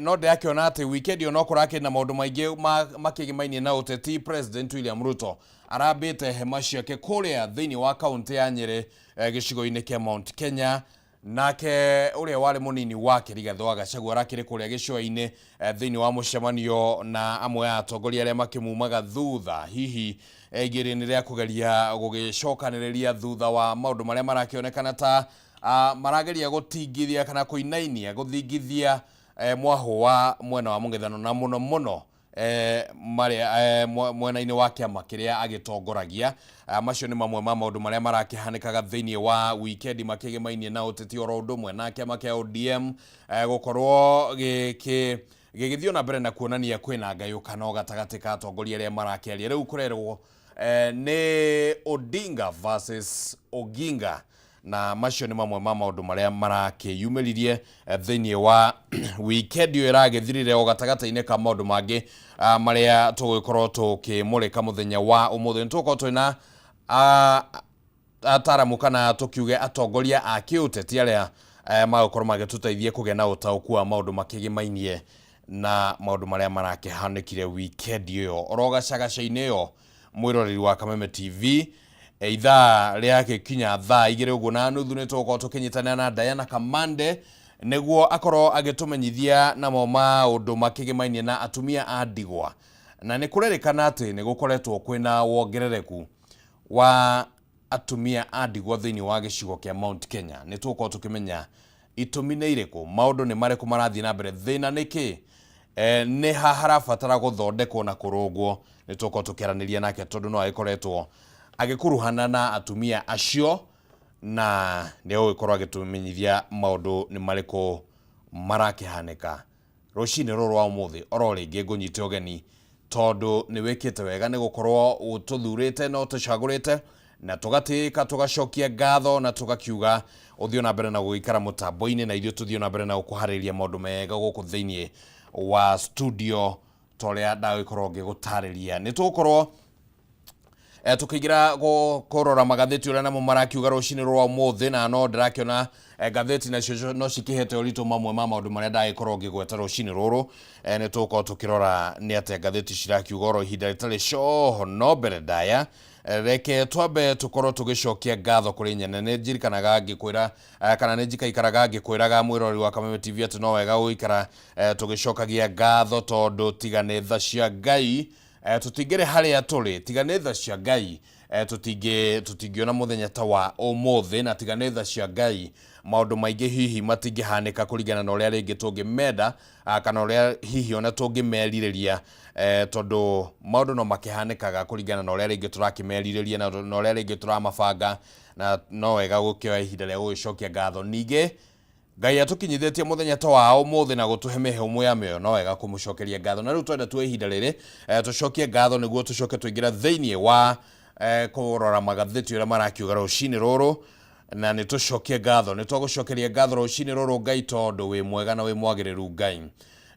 No ndĩrakĩona atĩ weekend ĩyo no kũrakĩrĩ na maũndũ maingĩ makĩgĩmainie na ũteti. President William Ruto arambĩte hema ciake kũrĩa thĩinĩ wa kaũntĩ ya Nyĩrĩ, gĩcigo-inĩ kĩa Mount Kenya. Nake ũrĩa warĩ mũnini wake Rigathĩ wa Gachagua arakĩrĩ kũrĩa gĩcũa-inĩ, thĩinĩ wa mũcemanio na amwe a atongoria arĩa makĩmumaga thutha, hihi igĩrĩ-inĩ rĩa kũgeria gũgĩcokanĩrĩria thutha wa maũndũ marĩa marakĩonekana ta marageria gũtingithia kana kũinainia gũthingithia mwahũ wa mwena wa mũng'ethanũro, na mũno mũno marĩa mwena-inĩ wa kĩama kĩrĩa agĩtongoragia. Macio nĩ mamwe ma maũndũ marĩa marakĩhanĩkaga thĩinĩ wa wikendi makĩgĩmainie na ũteti, oro ũndũ ũmwe na kĩama kĩa ODM gũkorwo gĩkĩ gĩgĩthiĩ na mbere na kuonania kwĩna ngayũkano gatagatĩ ka atongoria arĩa marakĩaria. Rĩu kũrerwo nĩ Odinga versus Oginga, na macio nĩ mamwe ma maũndũ marĩa marakĩyumĩririe thĩinĩ wa weekend ĩyo ĩragĩthirire, o gatagatĩ-inĩ ka maũndũ mangĩ marĩa tũgũgĩkorwo tũkĩmũrĩka mũthenya wa ũmũthĩ. Nĩ tũgũkorwo twĩna ataramu kana tũkiuge atongoria a kĩũteti arĩa magũkorwo magĩtũteithia kũgĩa na ũtaũku wa maũndũ makĩgĩmainie na maũndũ marĩa marakĩhanĩkire weekend ĩyo oro gacagaca-inĩ ĩyo. Mwĩroreri wa Kameme TV, ithaa rĩagĩkinya thaa 2 ũguo na nuthu, nĩ tũgũkorwo tũkĩnyitanĩra na Diana Kamande nĩguo akorwo agĩtũmenyithia namo maũndũ makĩgĩmainie na atumia a ndigwa, na nĩ kũrerĩkana atĩ nĩ gũkoretwo kwĩna wongerereku wa atumia a ndigwa thĩinĩ wa gĩcigo kĩa Mount Kenya. Nĩ tũgũkorwo tũkĩmenya itũmi nĩ irĩkũ, maũndũ nĩ marĩkũ marathiĩ na mbere, thĩna nĩ kĩ, nĩ ha harabatara gũthondekwo na kũrũngwo. Nĩ tũgũkorwo tũkĩaranĩria nake tondũ no agĩkoretwo agĩkuruhana na atumia acio, na nĩ egũgĩkorwo agĩtũmenyithia maũndũ nĩ marĩkũ marakĩhanĩka rũcinĩ rũrũ rwa ũmũthĩ. Oro rĩngĩ ngũnyite ũgeni tondũ nĩ wĩkĩte wega nĩ gũkorwo ũtũthurĩte na ũtũcagũrĩte, na tũgatĩĩka, tũgacokia ngatho na tũgakiuga ũthiĩ na mbere na gũgĩikara mũtambo-inĩ, na ithuĩ tũthiĩ na mbere na gũkũharĩrĩria maũndũ mega gũkũ thĩinĩ wa studio. Ta ũrĩa ndagĩkorwo ngĩgũtarĩria, nĩ tũgũkorwo tũkĩingĩra kũrora magathĩti ũrĩa namo marakiuga rũcinĩ rwa ũmũthĩ, na no ndĩrakĩona ngathĩti nacio no cikĩhete ũritũ mamwe ma maũndũ marĩa ndagĩkorwo ngĩgweta rũcinĩ rũrũ. Nĩ tũgũkorwo tũkĩrora nĩ atĩa ngathĩti cirakiuga oro ihinda rĩtarĩ coho. No mbere ndaya, reke twambe tũkorwo tũgĩcokia ngatho kũrĩ nyene. Nĩ njirikanaga ngĩkwĩra kana nĩ njikaikaraga ngĩkwĩraga, mwĩrori wa Kameme TV, atĩ no wega gũikara tũgĩcokagia ngatho, tondũ tiga nĩ tha cia Ngai tũtingĩrĩ harĩa tũrĩ, tiga nĩ tha cia Ngai tũtingĩona mũthenya ta wa ũmũthĩ, na tiga nĩ tha cia Ngai maũndũ maingĩ hihi matingĩhanĩka kũringana na ũrĩa rĩngĩ tũngĩmenda kana ũrĩa hihi ona tũngĩmerirĩria, tondũ maũndũ no makĩhanĩkaga kũringana na ũrĩa rĩngĩ tũrakĩmerirĩria na ũrĩa rĩngĩ tũramabanga, na no wega gũkĩoya ihinda rĩa gũgĩcokia ngatho. Ningĩ Ngai atũkinyithĩtie mũthenya ta wa ũmũthĩ na gũtũhe mĩhũmũ ya mĩoyo, no wega kũmũcokeria ngatho. Na rĩu twenda tuoe ihinda rĩrĩ tũcokie ngatho nĩguo tũcoke tũingĩre thĩinĩ wa kũrora magathĩti ũrĩa marakiuga rũcinĩ rũrũ, na nĩ tũcokie ngatho. Nĩ twagũcokeria ngatho rũcinĩ rũrũ, Ngai, tondũ wĩ mwega na wĩ mwagĩrĩru. Ngai,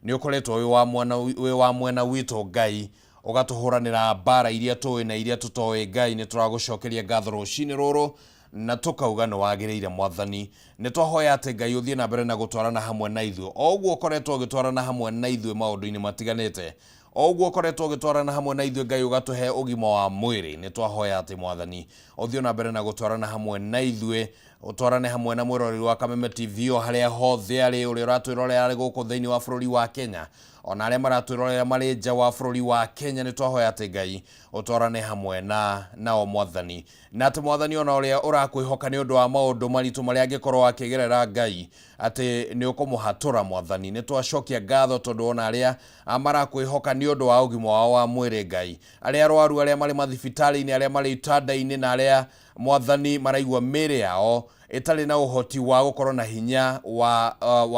nĩ ũkoretwo wĩ wa mwena witũ, Ngai, ũgatũhũranĩra mbara iria tũĩ na iria tũtoĩ. Ngai, nĩ tũragũcokeria ngatho rũcinĩ rũrũ na tũkauga nĩ wagĩrĩire. Mwathani, nĩ twahoya atĩ Ngai ũthiĩ na mbere na gũtwarana hamwe na ithuĩ o ũguo ũkoretwo ũgĩtwarana hamwe na ithuĩ maũndũ-inĩ matiganĩte, o ũguo ũkoretwo ũgĩtwarana hamwe na ithuĩ, Ngai, ũgatũhe ũgima wa mwĩrĩ. Nĩ twahoya atĩ Mwathani ũthiĩ na mbere na gũtwarana hamwe na ithuĩ, ũtwarane hamwe na mwĩroreri wa Kameme TV o harĩa hothe arĩ, ũrĩa ũratwĩrorera arĩ gũkũ thĩinĩ wa bũrũri wa Kenya, ona arĩa maratwĩrorera marĩ nja wa bũrũri wa Kenya. Nĩ twahoya atĩ Ngai ũtwarane hamwe na nao, Mwathani, na atĩ Mwathani, ona ũrĩa ũrakwĩhoka nĩ ũndũ wa maũndũ maritũ marĩa angĩkorwo akĩgerera, Ngai, atĩ nĩ ũkũmũhatũra. Mwathani, nĩ twacokia ngatho tondũ ona arĩa marakwĩhoka nĩ ũndũ wa ũgima wao wa mwĩrĩ, Ngai, arĩa arwaru, arĩa marĩ mathibitarĩ-inĩ, arĩa marĩ itanda-inĩ, na arĩa, Mwathani, maraigua mĩĩrĩ yao ĩtarĩ na ũhoti wa gũkorwo na hinya wa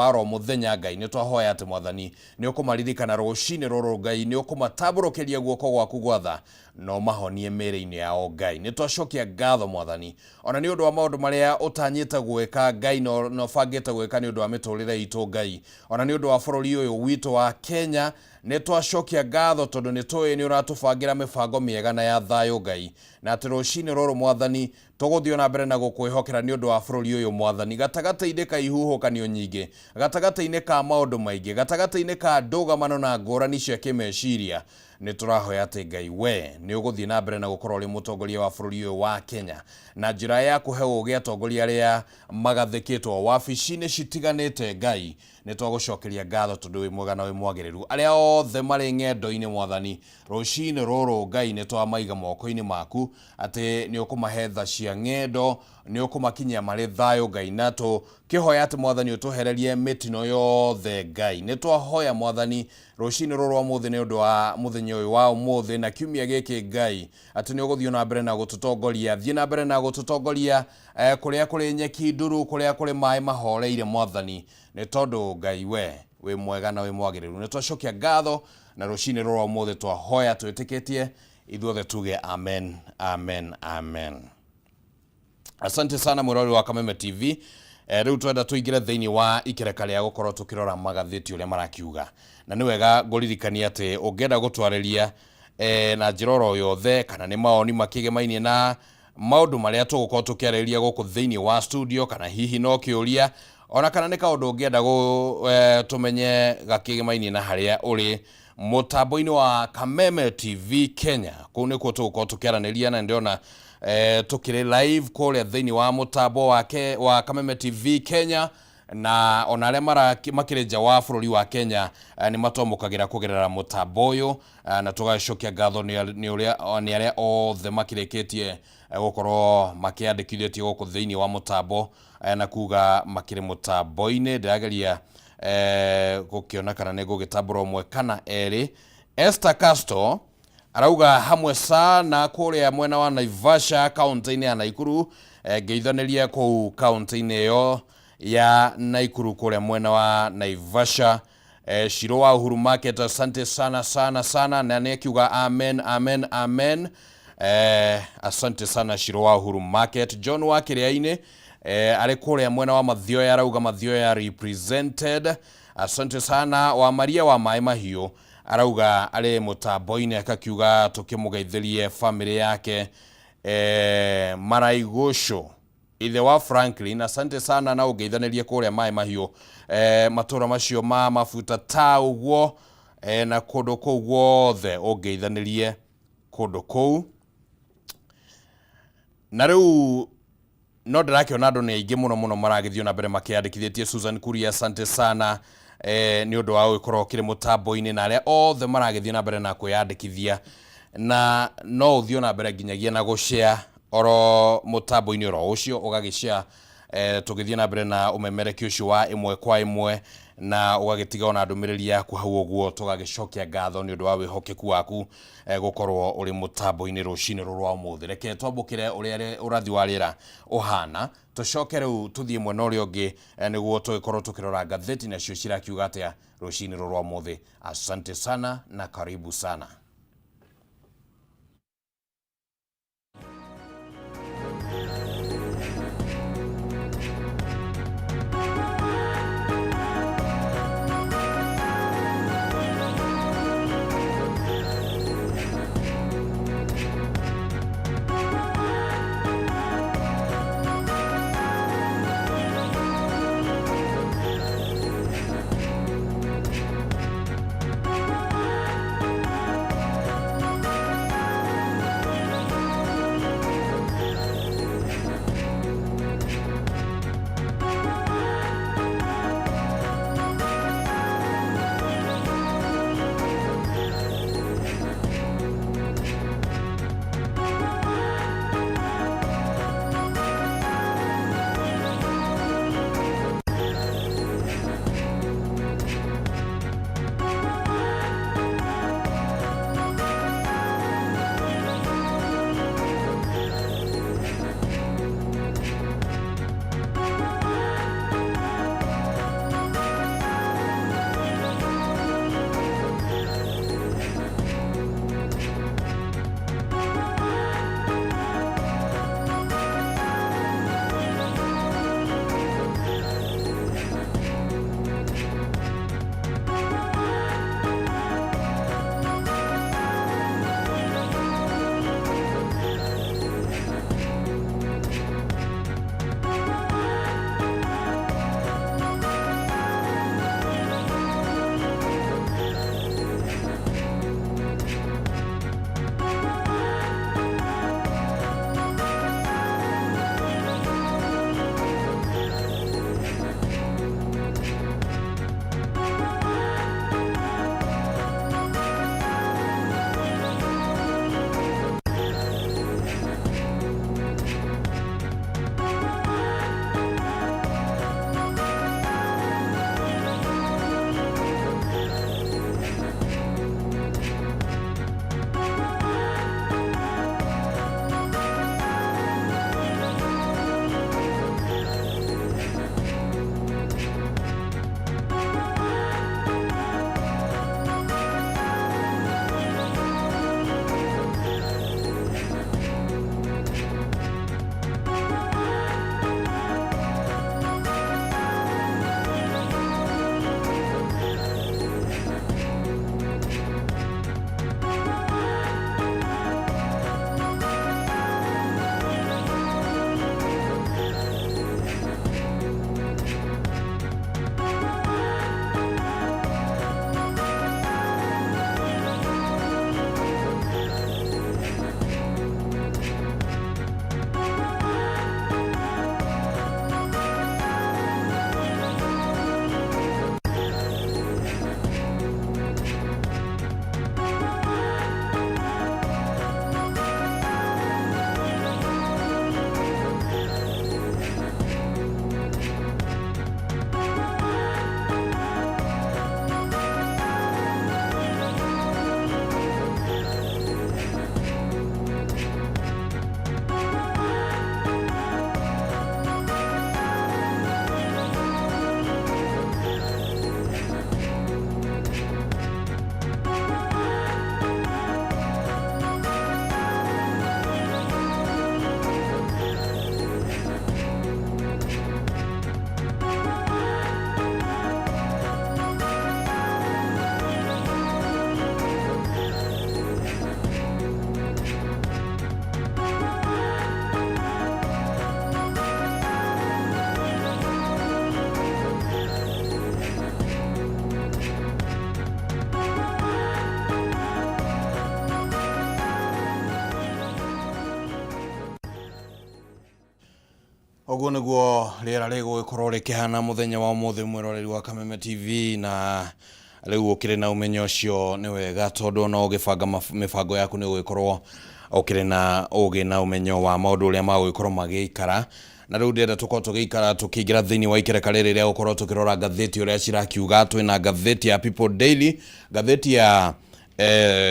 oro mũthenya, Ngai, nĩ twahoya atĩ Mwathani nĩ ũkũmaririkana rũcinĩ rũrũ. Ngai, nĩ ũkũmatambũrũkĩria guoko gwaku gwatha na ũmahonie mĩĩrĩ-inĩ yao. Ngai, nĩ twacokia ngatho, Mwathani, ona nĩ ũndũ wa maũndũ marĩa ũtanyĩte gwĩka, Ngai, na ũbangĩte gwĩka nĩ ũndũ wa mĩtũrĩre itũ, Ngai, ona nĩ ũndũ wa bũrũri ũyũ witũ wa Kenya. Nĩ twacokia ngatho tondũ nĩ tũĩ nĩ ũratũbangĩra mĩbango mĩega na ya thayũ, Ngai, na atĩ rũcinĩ rũrũ, Mwathani, Tũgũthiĩ na mbere na gũkwĩhokera nĩ ũndũ wa bũrũri ũyũ Mwathani, gatagatĩ-inĩ ka ihuhũkanio nyingĩ, gatagatĩ-inĩ ka maũndũ maingĩ, gatagatĩ-inĩ ka ndũgamano na ngũrani cia kĩmeciria. Nĩ tũrahoya atĩ Ngai we nĩ ũgũthiĩ na mbere na gũkorwo ũrĩ mũtongoria wa bũrũri ũyũ wa Kenya na njĩra ya kũhe ũgĩ atongoria arĩa magathĩkĩtwo wabici-inĩ citiganĩte. Ngai, nĩ twagũcokeria ngatho tondũ wĩ mwega na wĩ mwagĩrĩru. Arĩa othe marĩ ng'endo-inĩ Mwathani, rũcinĩ rũrũ Ngai nĩ twamaiga moko-inĩ maku atĩ nĩ ũkũmahe tha cia ng'endo, nĩ ũkũmakinyia marĩ thayũ Ngai, na tũkĩhoya atĩ Mwathani ũtũhererie mĩtino yothe Ngai. Nĩ twahoya Mwathani rũcinĩ rũrũ rwa ũmũthĩ nĩ ũndũ wa mũthenya ũyũ wa ũmũthĩ na kiumia gĩkĩ Ngai, atĩ nĩ ũgũthiĩ na mbere na gũtũtongoria. Thiĩ na mbere na gũtũtongoria kũrĩa kũrĩ nyeki nduru, kũrĩa kũrĩ maĩ mahoreire Mwathani, nĩ tondũ Ngai we wĩ mwega na wĩ mwagĩrĩru. Nĩ twacokia ngatho na rũcinĩ rũrũ rwa ũmũthĩ twahoya twĩtĩkĩtie ithuothe tuge amen, amen, amen. Asante sana mwĩrori wa Kameme TV. Rĩu twenda tũingĩre thĩinĩ wa ikereka rĩa gũkorwo tũkĩrora magathĩti ũrĩa marakiuga, na nĩ wega ngũririkania atĩ ũngĩenda gũtwarĩria na njĩra oro yothe kana nĩ maoni makĩgemainie na maũndũ marĩa tũgũkorwo tũkĩarĩrĩria gũkũ thĩinĩ wa studio, kana hihi no kĩũria ona kana nĩ kaũndũ ũngĩenda tũmenye gakĩgemainie na harĩa ũrĩ mũtambo-inĩ wa Kameme TV Kenya, kũu nĩkuo tũgũkorwo tũkĩaranĩria, na ndĩrona tũkĩrĩ live kũrĩa thĩinĩ wa mũtambo wake wa Kameme TV Kenya, na ona arĩa makĩrĩ nja wa bũrũri wa Kenya nĩ matwamũkagĩra kũgerera mũtambo ũyũ, na tũgacokia ngatho nĩ arĩa othe makĩrĩkĩtie gũkorwo makĩandĩkithĩtie gũkũ thĩinĩ wa mũtambo na kuga makĩrĩ mũtambo-inĩ. Ndĩrageria gũkĩona kana nĩ ngũgĩtambũra ũmwe kana erĩ. Esther Castro arauga hamwe sana kũrĩa mwena wa Naivasha kaunti-inĩ ya Nakuru, ngeithanĩria kũu kaunti-inĩ ĩyo ya Nakuru kũrĩa mwena wa Naivasha. Shiro wa Uhuru Market, asante sana sana sana, na nĩ akiuga amen amen amen. Asante sana Shiro wa Uhuru Market. John wa Kĩrĩa-inĩ arĩ kũrĩa mwena wa Mathioya arauga Mathioya represented, asante sana. Wa Maria wa Maĩ Mahiũ arauga arĩ mũtambo-inĩ, akakiuga tũkĩmũgeithĩrie family yake, Maraigũcũ ithe wa Franklin, asante sana, na ũngeithanĩrie kũrĩa Maĩ Mahiũ, matũra macio ma mabuta ta ũguo, na kũndũ kũu guothe ũngeithanĩrie kũndũ kũu. Na rĩu no ndĩrakĩona andũ nĩ aingĩ mũno mũno maragĩthiĩ na mbere makĩandĩkithĩtie. Susan Kuria, asante sana nĩ ũndũ wa gũgĩkorwo ũkĩrĩ mũtambo-inĩ, na arĩa othe maragĩthiĩ na mbere na kwĩyandĩkithia, na no ũthiĩ na mbere nginyagia na gũshare oro mũtambo-inĩ oro ũcio, ũgagĩshare tũgĩthiĩ na mbere na ũmemereki ũcio wa ĩmwe kwa ĩmwe, na ũgagĩtiga ona ndũmĩrĩri yaku hau ũguo, tũgagĩcokia ngatho nĩ ũndũ wa wĩhokeku waku gũkorwo ũrĩ mũtambo-inĩ rũcinĩ rũrũ rwa ũmũthĩ. Reke twambũkĩre ũrĩa ũrathi wa rĩera ũhana, tũcoke rĩu tũthiĩ mwena ũrĩa ũngĩ nĩguo tũgĩkorwo tũkĩrora ngathĩti nacio cirakiuga atĩa rũcinĩ rũrũ rwa ũmũthĩ. Asante sana na karibu sana. Ũguo nĩguo rĩera rĩgũgĩkorwo rĩkĩhana mũthenya wa ũmũthĩ, mwĩroreri wa Kameme TV, na rĩu ũkĩrĩ na ũmenyo ũcio nĩ wega, tondũ ona ũgĩbanga mĩbango yaku nĩ ũgũgĩkorwo ũkĩrĩ na ũgĩ na ũmenyo wa maũndũ ũrĩa magũgĩkorwo magĩikara. Na rĩu ndĩrenda tũkorwo tũgĩikara tũkĩingĩra thĩinĩ wa ikereka rĩrĩ rĩa gũkorwo tũkĩrora ngathĩti ũrĩa cirakiuga. Twĩna ngathĩti ya People Daily, ngathĩti ya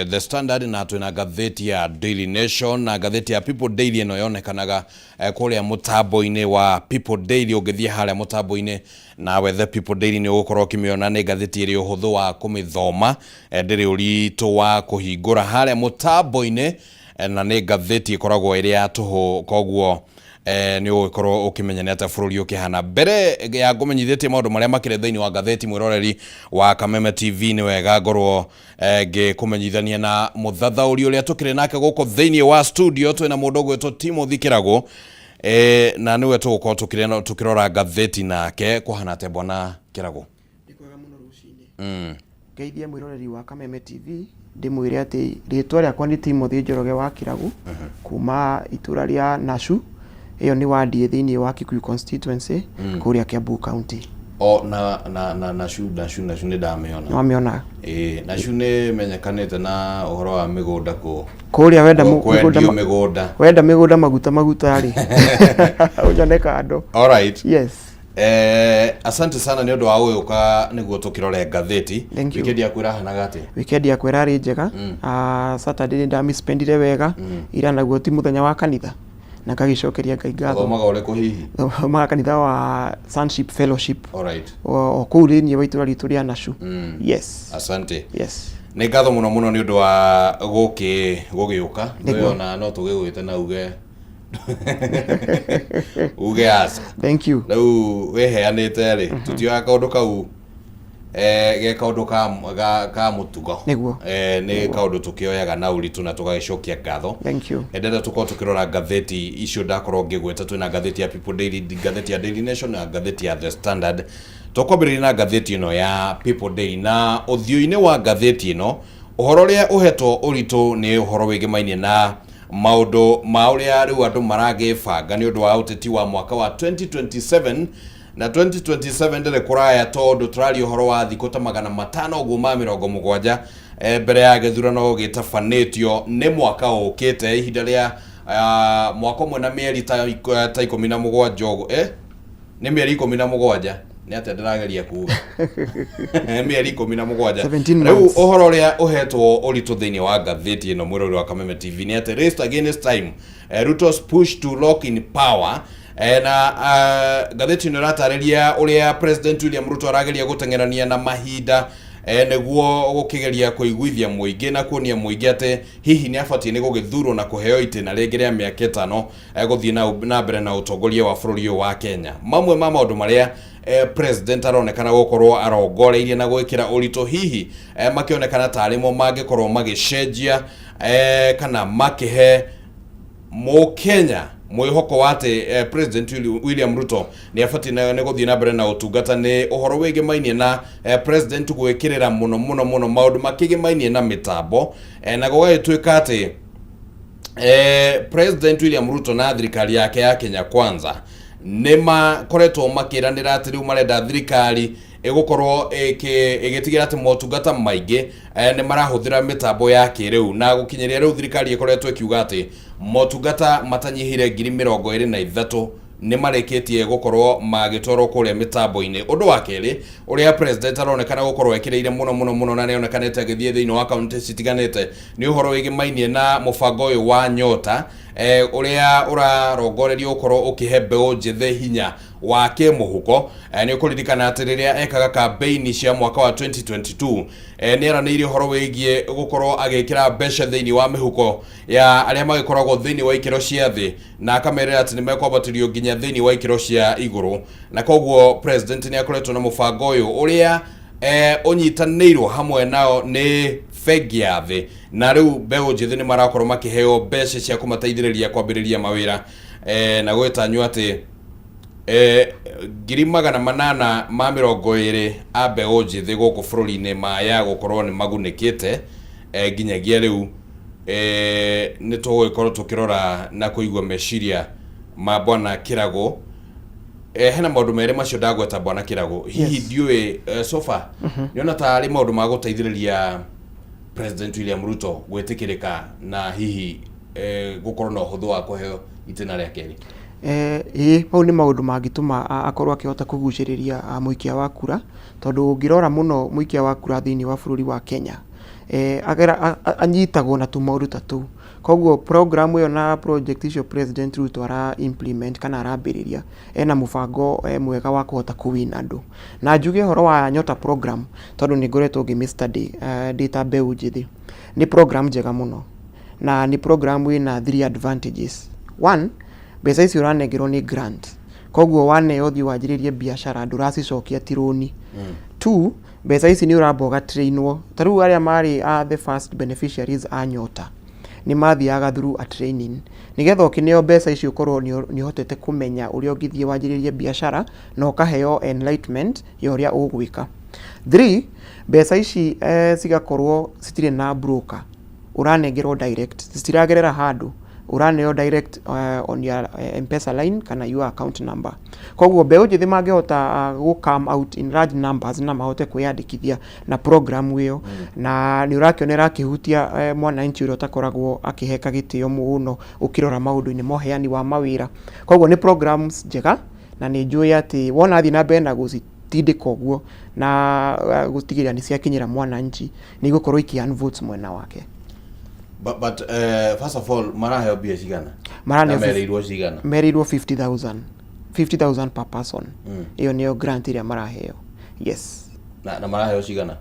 The Standard, na twĩna ngathĩti ya Daily Nation. Na ngathĩti ya People Daily ĩno yonekanaga kũrĩa mũtambo-inĩ wa People Daily. Ũngĩthiĩ harĩa mũtambo-inĩ na wethe People Daily, nĩ ũgũkorwo ũkĩmĩona. Nĩ ngathĩti ĩrĩ ũhũthũ wa kũmĩthoma, ndĩrĩ ũritũ wa kũhingũra harĩa mũtambo-inĩ, na nĩ ngathĩti ĩkoragwo ĩrĩ ya tũhũ, koguo nĩ ũgũgĩkorwo ũkĩmenya nĩ atĩa bũrũri ũkĩhana. Mbere ya ngũmenyithĩtie maũndũ marĩa makĩrĩ thĩinĩ wa ngathĩti, mwĩroreri wa Kameme TV, nĩ wega ngorwo ngĩkũmenyithania na mũthathaũri ũrĩa tũkĩrĩ nake gũkũ thĩinĩ wa studio. Twĩna mũndũ ũgwĩtwo Timothy Kĩragũ, na nĩwe tũgũkorwo tũkĩrora ngathĩti nake. Kũhana atĩa, bwana Kĩragũ? Nĩ kwega mũno rũcinĩ. Ngeithie mwĩroreri wa Kameme TV, ndĩmwĩre atĩ rĩtwa rĩakwa nĩ Timothy Njoroge wa Kĩragu, kuma itũra rĩa Nashu. Ĩyo nĩ ward ĩ thĩinĩ wa Kikuyu constituency, kũrĩa Kiambu County. O na Nashu nĩ ndamĩona. Nĩwamĩona? Ĩĩ, Nashu nĩ menyekanĩte na ũhoro wa mĩgũnda kũ Kũrĩa wenda kwendio mĩgũnda. Wenda mĩgũnda maguta maguta rĩ, ũnyone kando. Alright. Yes. Asante sana nĩ ũndũ wa gũgĩũka nĩguo tũkĩrore ngathĩti. Thank you. Weekend yaku ĩrahanaga atĩa? Weekend yakwa ĩrarĩ njega. Saturday nĩ ndamĩspendire wega, ira naguo ti mũthenya wa kanitha, na ngagĩcokeria Ngai ngatho. Ũthomaga ũrĩkũ hihi? Thomaga kanitha wa Sonship Fellowship, Alright. o kũu thĩinĩ wa itũra ritũ rĩa Nashu. Yes. Asante. Yes. Nĩ ngatho mũno mũno nĩ ũndũ wa gũgĩũka. Nĩguo. Ona no tũgĩgwĩte na uge aca. Thank you. Rĩu wĩheanĩte rĩ, tũtioyaga kaũndũ kau ge kaũndũ ka mũtugo. Nĩguo. Nĩ kaũndũ tũkĩoyaga na ũritũ na tũgagĩcokia ngatho. Thank you. Ndĩrenda tũkorwo tũkĩrora ngathĩti icio ndakorwo ngĩgweta. Twĩna ngathĩti ya People Daily, ngathĩti ya Daily Nation na ngathĩti ya The Standard. Tũkwambĩrĩria na ngathĩti ĩno ya People Daily, na ũthiũ-inĩ wa ngathĩti ĩno ũhoro ũrĩa ũhetwo ũritũ nĩ ũhoro wĩgĩmainie na maũndũ ma ũrĩa rĩu andũ maragĩbanga nĩ ũndũ wa ũteti wa mwaka wa 2027. Na 2027 ndĩrĩ kũraya, tondũ tũraria ũhoro wa thikũ ta 570 mbere ya gĩthurano gĩtabanĩtio nĩ mwaka ũkĩte, ihinda rĩa mwaka ũmwe na mĩeri ta 17 ũguo. Nĩ mĩeri 17. Nĩ atĩa ndĩrageria kuga? Mĩeri 17. 17 Rĩu months. ũhoro ũrĩa ũhetwo ũritũ thĩinĩ wa ngathĩti ĩno, mwĩrori wa Kameme TV, nĩ atĩ "Race against time, Ruto's push to lock in power". Na ngathĩti ĩno ĩratarĩria ũrĩa President William Ruto arageria gũteng'erania na mahinda, nĩguo gũkĩgeria kũiguithia mũingĩ na kuonia mũingĩ atĩ hihi nĩ abatiĩ nĩ gũgĩthurwo na kũheo itĩna rĩngĩ rĩa mĩaka 5 gũthiĩ na mbere na ũtongoria wa bũrũri ũyũ wa Kenya. Mamwe ma maũndũ marĩa president aronekana gũkorwo arongoreirie na gwĩkĩra ũritũ, hihi makĩonekana tarĩ mo mangĩkorwo magĩcenjia kana makĩhe mũkenya mwĩhoko wa atĩ President William Ruto nĩ abatiĩ nĩ gũthiĩ na mbere na ũtungata, nĩ ũhoro wĩgĩmainie na president gwĩkĩrĩra mũno mũno mũno maũndũ makĩgĩmainie na mĩtambo, na gũgagĩtuĩka atĩ President William Ruto na thirikari yake ya Kenya Kwanza nĩ makoretwo makĩranĩra atĩ rĩu marenda thirikari ĩgũkorwo ĩgĩtigĩra atĩ motungata maingĩ nĩ marahũthĩra mĩtambo ya kĩrĩu. Na gũkinyĩria rĩu thirikari ĩkoretwo ĩkiuga atĩ motungata matanyihĩire 23,000 nĩ marĩkĩtie gũkorwo magĩtwarwo kũrĩa mĩtambo-inĩ. Ũndũ wa kerĩ ũrĩa president aronekana gũkorwo ekĩrĩire mũno mũno mũno, na nĩonekanĩte agĩthiĩ thĩinĩ wa kaunti citiganĩte, nĩ ũhoro wĩgĩmainie na mũbango ũyũ wa Nyota, ũrĩa ũrarongorerio gũkorwo ũkĩhe mbeũ njĩthĩ hinya wa kĩmũhuko. Nĩ ũkũririkana atĩ rĩrĩa ekaga kambeini cia mwaka wa 2022, nĩ eranĩire ũhoro wĩgiĩ gũkorwo agĩkĩra mbeca thĩinĩ wa mĩhuko ya arĩa magĩkoragwo thĩinĩ wa ikĩro cia thĩ, na akamerĩra atĩ nĩ mekwambatĩrio nginya thĩinĩ wa ikĩro cia igũrũ. Na koguo president nĩ akoretwo na mũbango ũyũ ũrĩa ũnyitanĩirwo hamwe nao nĩ bengi ya thĩ, na rĩu mbeũ njĩthĩ nĩ marakorwo makĩheo mbeca cia kũmateithĩrĩria kwambĩrĩria mawĩra, na gwĩtanywo atĩ 820,000 a mbeũ njĩthĩ gũkũ bũrũri-inĩ maya gũkorwo nĩ magunĩkĩte nginyagia rĩu. Nĩ tũgũgĩkorwo tũkĩrora na kũigua meciria ma bwana Kĩragũ. Hena maũndũ merĩ macio ndagweta, bwana Kĩrago, hihi Yes. ndiũĩ so far nĩona tarĩ maũndũ ma gũteithĩrĩria President William Ruto gwĩtĩkĩrĩka na hihi gũkorwo na ũhũthũ wa kũheo itĩna rĩa kerĩ? Ĩĩ, mau nĩ maũndũ mangĩtũma akorwo akĩhota kũgucĩrĩria mũikia wa kura, tondũ ũngĩrora mũno mũikia wa kura thĩinĩ wa bũrũri wa Kenya, anyitagwo na tũmaũndũ ta tũu. Koguo program ĩyo na project icio President Ruto ara implement kana arambĩrĩria, ena mũbango mwega wa kũhota kũ win andũ. Na njuge ũhoro wa Nyota program, tondũ nĩ ngoretwo ngĩmĩ study ndĩ ta mbeũ njĩthĩ, nĩ program njega mũno na nĩ program ĩna three advantages. One, mbeca icio ũranengerwo nĩ grant, koguo waneo ũthiĩ wanjĩrĩrie biacara ndũracicokia, ti rũni. Two, mbeca ici nĩ ũramba ũgatrainwo. Ta rĩu arĩa marĩ a the first beneficiaries a Nyota nĩ mathiaga through a training nĩgetha ũkĩneo mbeca icio ũkorwo nĩ ũhotete kũmenya ũrĩa ũngĩthiĩ wanjĩrĩrie biacara na ũkaheo enlightenment ya ũrĩa ũgwĩka. Three, mbeca ici cigakorwo citirĩ na broker, ũranengerwo direct, citiragerera handũ, ũraneo direct on your M-Pesa line kana your account number. Koguo mbeũ njĩthĩ mangĩhota gũ come out in large numbers na mahote kwĩyandĩkithia na program ĩyo, na nĩ ũrakĩona ĩrakĩhutia mwananchi ũrĩa ũtakoragwo akĩheka gĩtĩo mũno ũkĩrora maũndũ-inĩ ma ũheani wa mawĩra. Koguo nĩ programs njega na nĩ njũĩ atĩ wona athiĩ na mbere na gũcitindĩka ũguo na gũtigĩrĩra nĩ ciakinyĩra mwananchi, nĩ igũkorwo ikĩ earn votes mwena wake. But first of all, maraheo mbia cigana? Maraneo Na merĩirwo cigana? Merĩirwo 50,000, 50,000 per person. Ĩyo nĩyo grant ĩrĩa maraheo, yes. Na maraheo cigana?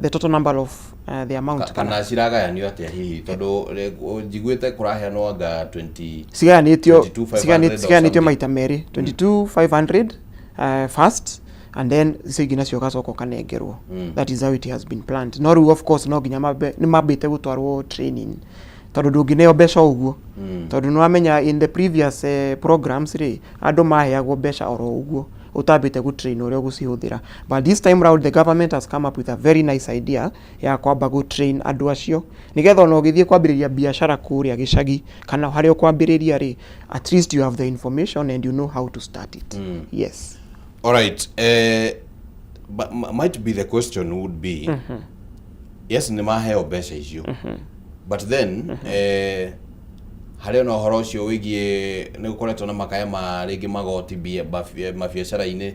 The total number of the amount? Kana ciragayanio atĩa hihi, tondũ njiguĩte kũraheanwo anga 20 Cigayanĩtio 22,500 or cigayanĩtio something. Maita merĩ, 22,500 first and then icio ingĩ nacio ũgacoka ũkanengerwo. That is how it has been planned. No rĩu of course no nginya mambe nĩ mambĩte gũtwarwo training, tondũ ndũngĩneo mbeca o ũguo, tondũ nĩ wamenya in the previous programs rĩ, andũ maheagwo mbeca oro ũguo ũtambĩte gũtrain ũrĩa ũgũcihũthĩra. But this time round the government has come up with a very nice idea ya kwamba gũtrain andũ acio nĩgetha ona ũgĩthiĩ kwambĩrĩria biacara kũrĩa gĩcagi kana harĩa ũkwambĩrĩria rĩ, at least you have the information and you know how to start it. Yes. All right. But might be the question would be, yes, nĩ maheo mbeca icio, but then harĩ ona ũhoro ũcio wĩgiĩ nĩ gũkoretwo na makaya ma rĩngĩ magoti mabiacara-inĩ,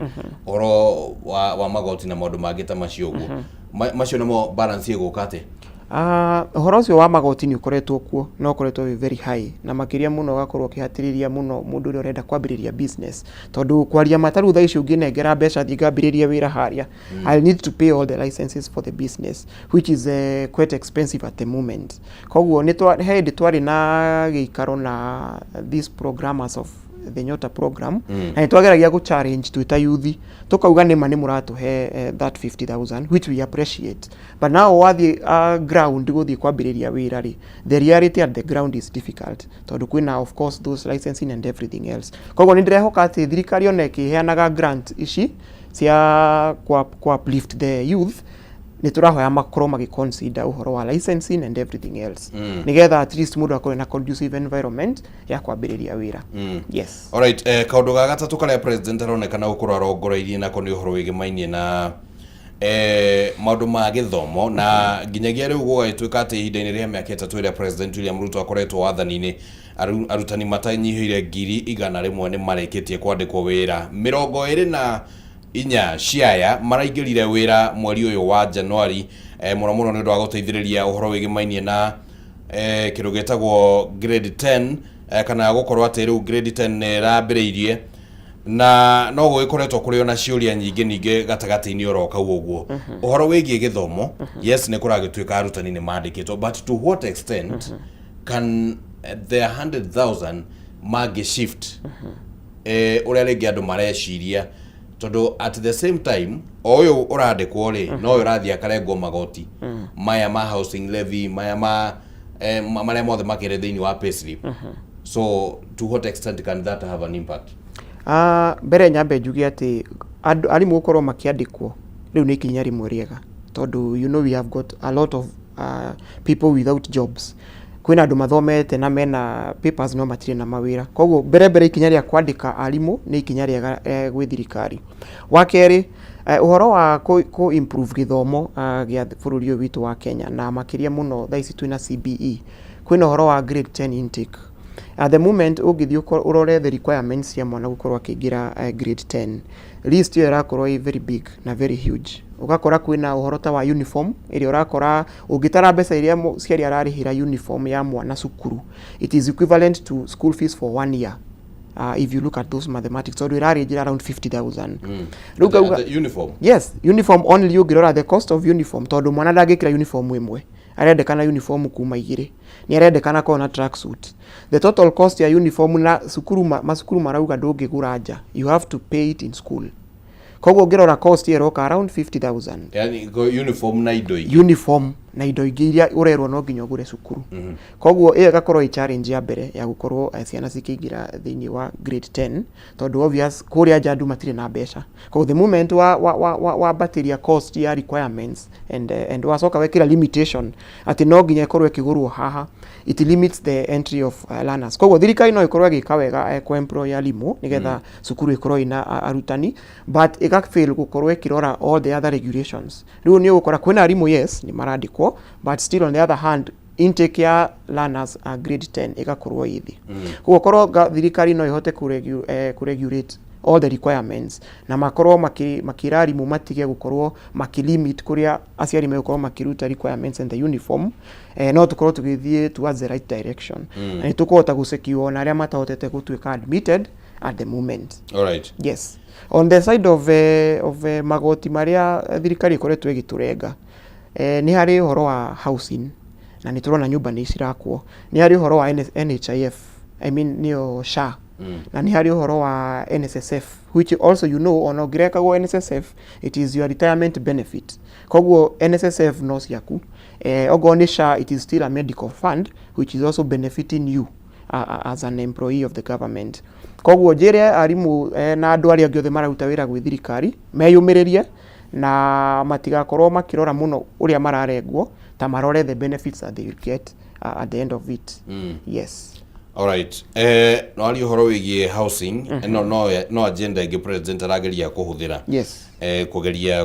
ũhoro wa magoti na maũndũ mangĩ ta macio ũguo. Macio nĩmo balance ĩgũka atĩa? Ũhoro ũcio wa magoti nĩ ũkoretwo kuo na ũkoretwo wĩ very high, na makĩria mũno ũgakorwo ũkĩhatĩrĩria mũno mũndũ ũrĩa ũrenda kwambĩrĩria business, tondũ kwaria ma, ta rĩu thaa ici ũngĩnengera mbeca thiĩ ngambĩrĩrie wĩra harĩa, I'll need to pay all the licenses for the business, which is quite expensive at the moment. Koguo nĩ he hĩndĩ twarĩ na gĩikaro na these programmers of the Nyota program, na nĩ twageragia gũ challenge twĩ ta youth, tũkauga nĩma nĩ mũratũhe that 50,000, which we appreciate, but now wathiĩ ground gũthiĩ kwambĩrĩria wĩra rĩ, the reality at the ground is difficult, tondũ kwĩna of course those licensing and everything else. Koguo nĩ ndĩrehoka atĩ thirikari ona ĩkĩheanaga grant ici cia kwa uplift the youth, nĩ tũrahoya makorwo magĩ consider ũhoro wa licensing and everything else, nĩgetha at least mũndũ akorwo na conducive environment ya kwambĩrĩria wĩra. Yes. Alright, kaũndũ ga gatatũ karĩa president aronekana gũkorwo arongoreirie nako nĩ ũhoro wĩgĩmainie na maũndũ ma gĩthomo, na nginyagia rĩu gũgagĩtuĩka atĩ ihinda-inĩ rĩa mĩaka 3 ĩrĩa President William Ruto akoretwo wathani-inĩ, arutani matanyihĩire 100,000 nĩ marĩkĩtie kwandĩkwo wĩra. 24 ciaya maraingĩrire wĩra mweri ũyũ wa Januari, mũno mũno nĩ ũndũ wa gũteithĩrĩria ũhoro wĩgĩmainie na kĩndũ gĩtagwo grade 10, kana gũkorwo atĩ rĩu grade 10 nĩ ĩrambĩrĩirie, na no gũgĩkoretwo kũrĩ ona ciũria nyingĩ ningĩ gatagatĩ-inĩ oro kau ũguo ũhoro wĩgiĩ gĩthomo. Yes, nĩ kũragĩtuĩka arutani nĩ mandĩkĩtwo, but to what extent can the 100,000 mangĩ shift ũrĩa rĩngĩ andũ mareciria, tondũ at the same time o ũyũ ũrandĩkwo rĩ, no ũyũ ũrathiĩ akarengwo magoti maya ma housing levy, maya ma marĩa mothe makĩrĩ thĩinĩ wa payslip? So to what extent can that have an impact? Mbere nyambe njuge atĩ andũ arimũ gũkorwo makĩandĩkwo rĩu nĩ ikinya rĩmwe rĩega, tondũ you know we have got a lot of people without jobs. Kwĩna andũ mathomete na mena papers no matirĩ na mawĩra. Koguo mbere mbere ikinya rĩa kwandĩka arimũ nĩ ikinya rĩega gwĩ thirikari. Wa kerĩ, ũhoro wa kũ improve gĩthomo gĩa bũrũri ũyũ witũ wa Kenya, na makĩria mũno thaa ici twĩna CBE, kwĩna ũhoro wa grade 10 intake. At the moment ũngĩthiĩ ũrore the requirements cia mwana gũkorwo akĩingĩra grade 10, list ĩyo ĩrakorwo ĩ very big na very huge. Ũgakora kwĩna ũhoro ta wa uniform ĩrĩa ũrakora ũngĩtara mbeca iria mũciari ararĩhĩra uniform ya mwana cukuru, it is equivalent to school fees for one year. If you look at those mathematics, tondũ ĩrarĩnjĩra around 50,000. Rĩu ngauga Uniform? Yes, uniform only. Ũngĩrora the cost of uniform, tondũ mwana ndangĩkĩra uniform ĩmwe, arendekana uniform kuma igĩrĩ, nĩ arendekana korwo na track suit. The total cost ya uniform na cukuru macukuru marauga ndũngĩgũra nja, you have to pay it in school. Koguo ũngĩrora cost ĩyo ĩroka around 50,000. Yani uniform na indo ingĩ. Uniform na indo ingĩ iria ũrerwo no nginya ũgũre cukuru. Koguo ĩyo ĩgakorwo ĩ challenge ya mbere ya gũkorwo ciana cikĩingĩra thĩinĩ wa grade 10, tondũ obvious kũrĩa nja andũ matirĩ na mbeca. Koguo the moment wa wambatĩria cost ya requirements and wacoka wekĩra limitation atĩ no nginya ĩkorwo ĩkĩgũrwo haha, it limits the entry of learners. Koguo thirikari no ĩkorwo ĩgĩka wega kũ employ arimũ nĩgetha cukuru ĩkorwo ĩna arutani, but ĩga fail gũkorwo ĩkĩrora all the other regulations. Rĩu nĩ ũgũkora kwĩna arimũ, yes, nĩ marandĩkwo, but still on the other hand intake ya learners grade 10 ĩgakorwo ĩ thĩ. Koguo korwo thirikari no ĩhote kũ regulate all the requirements na makorwo makĩra arimũ matige gũkorwo makĩlimit kũrĩa aciari megũkorwo makĩruta requirements and the uniform, no tũkorwo tũgĩthiĩ towards the right direction na nĩ tũkũhota gũsecure ona arĩa matahotete gũtuĩka admitted at the moment. Alright. Yes, on the side of magoti marĩa thirikari ĩkoretwo ĩgĩtũrenga, nĩ harĩ ũhoro wa housing na nĩ tũrona nyũmba nĩ cirakwo, nĩ harĩ ũhoro wa NHIF, I mean nĩyo SHA, na nĩ harĩ ũhoro wa NSSF, which also ona ũngĩrekagwo NSSF, it is your retirement benefit. Koguo NSSF no ciaku, okorwo nĩ SHA, it is still a medical fund which is also benefiting you as an employee of the government. Koguo njĩre arimũ na andũ arĩa angĩ othe mararuta wĩra gwĩ thirikari meyũmĩrĩrie na matigakorwo makĩrora mũno ũrĩa mararengwo, ta marore the benefits that they will get at the end of it. Yes. Alright. No aria ũhoro wĩgiĩ housing, ĩno no agenda ĩngĩ president arageria kũhũthĩra kũgeria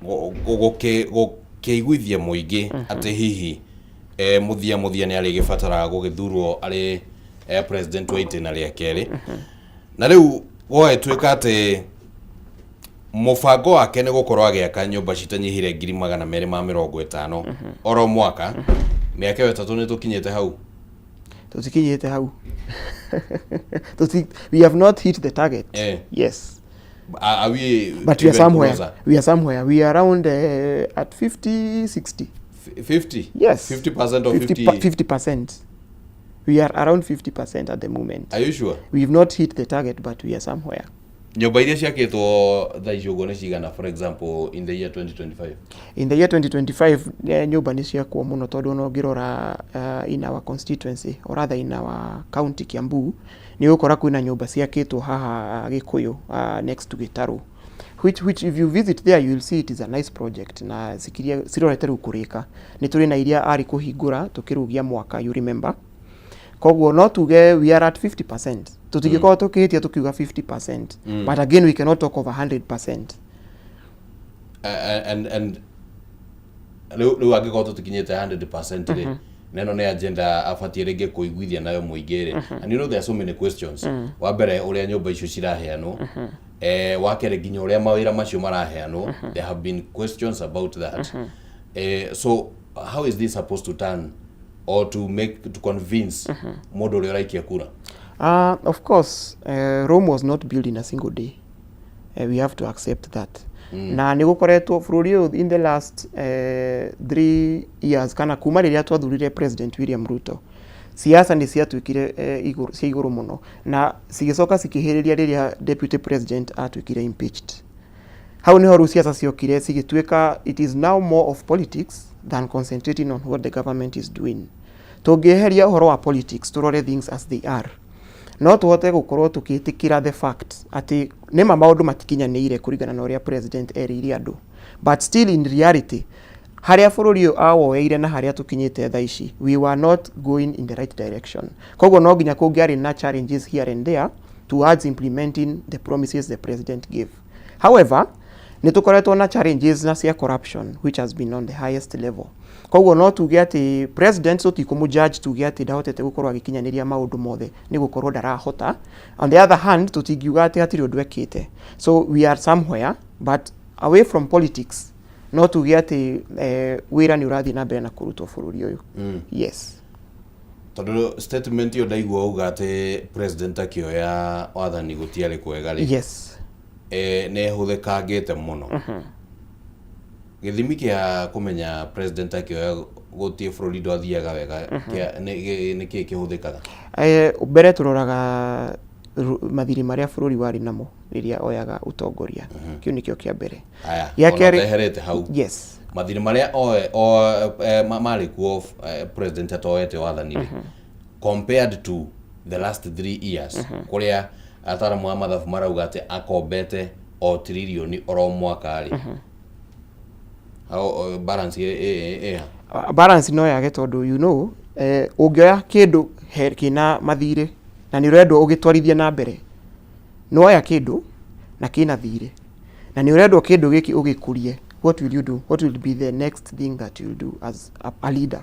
gũkĩiguithia mũingĩ atĩ hihi mũthia mũthia nĩ arĩgĩbatara gũgĩthurwo arĩ president wa itĩna rĩa kerĩ. Na rĩu gwagĩtuĩka atĩ mũbango wake nĩ gũkorwo agĩaka nyũmba citanyihire 250,000 oro mwaka mĩaka ĩyo 3. Nĩ tũkinyĩte hau? Tũtikinyĩte hau. We have not hit the target. Yes. Are we But we are even somewhere. closer? We are somewhere. We are around at 50, 60. 50? Yes. 50% of 50. 50? 50%. We are around 50% at the moment. Are you sure? We've not hit the target, but we are somewhere. Nyũmba iria ciakĩtwo thaa ici ũguo nĩ cigana, for example in the year 2025? In the year 2025, nyũmba nĩ ciakwo mũno, tondũ ona ũngĩrora in our constituency, or rather in our county, Kiambu, nĩ ũgũkora kwĩna nyũmba ciakĩtwo haha Gĩkũyũ, next to Gĩtarũ, which if you visit there you will see it is a nice project na cikiria cirorete rĩu kũrĩka. Nĩ tũrĩ na iria arĩ kũhingũra tũkĩrũgia mwaka, you remember. Koguo no tuge we are at 50%. Tũtingĩkorwo tũkĩhĩtia tũkiuga 50%, but again we cannot talk of 100%. And rĩu angĩkorwo tũtikinyĩte 100% rĩ, na ĩno nĩ agenda abatiĩ rĩngĩ kũiguithia nayo mũingĩ rĩ, and you know there are so many questions. Wa mbere, ũrĩa nyũmba icio ciraheanwo, wa kerĩ, nginya ũrĩa mawĩra macio maraheanwo, there have been questions about that. So how is this supposed to turn or to make to convince mũndũ ũrĩa ũraikia kura? Of course, Rome was not built in a single day. We have to accept that. Na nĩ gũkoretwo bũrũri ũyũ in the last 3 years, kana kuma rĩrĩa twathurire President William Ruto, siasa nĩ ciatuĩkire igũrũ, cia igũrũ mũno, na cigĩcoka cikĩhĩrĩria rĩrĩa deputy president atuĩkire impeached. Hau nĩho rĩu siasa ciokire cigĩtuĩka it is now more of politics than concentrating on what the government is doing. Tũngĩeheria ũhoro wa politics, tũrore things as they are, no tũhote gũkorwo tũkĩtĩkĩra the fact atĩ nĩma maũndũ matikinyanĩire kũringana na ũrĩa president erĩire andũ, but still in reality Harĩa bũrũri ũyũ awoeire na harĩa tũkinyĩte thaa ici, we were not going in the right direction. Koguo no nginya kũngĩarĩ na challenges here and there towards implementing the promises the president gave. However, nĩ tũkoretwo na challenges na cia corruption, which has been on the highest level. Koguo no tuge atĩ president, tũtikũmũ judge tuge atĩ ndahotete gũkorwo agĩkinyanĩria maũndũ mothe, nĩ gũkorwo ndarahota. On the other hand, tũtingiuga atĩ hatirĩ ũndũ ekĩte. So we are somewhere, but away from politics, no tuge atĩ wĩra nĩ ũrathiĩ na mbere na kũrutwo bũrũri ũyũ. Yes. Tondũ statement ĩyo ndaigua uga atĩ president akĩoya wathani gũtiarĩ kwega rĩ, nĩ ĩhũthĩkangĩte mũno. Gĩthimi kĩa kũmenya president akĩoya gũtiĩ bũrũri ndwathiaga wega nĩ kĩĩ kĩhũthĩkaga? Mbere tũroraga mathirĩ marĩa bũrũri warĩ namo rĩrĩa oyaga ũtongoria. Kĩu nĩkĩo kĩa mbere. Aya, Gĩa ona kerĩ- ũteherete hau, mathirĩ marĩa marĩ kuo president atoete wathani rĩ, compared to the last 3 years, kũrĩa ataramu a mathabu marauga atĩ akombete o tiririoni oro mwaka rĩ, hau balance ĩ ha? Balance no yage tondũ ũngĩoya kĩndũ he kĩna mathirĩ na nĩ ũrendwo ũgĩtwarithie na mbere, nĩwoya kĩndũ na kĩna thirĩ na nĩ ũrendwo kĩndũ gĩkĩ ũgĩkũrie, what will you do? What will be the next thing that you'll do as a leader?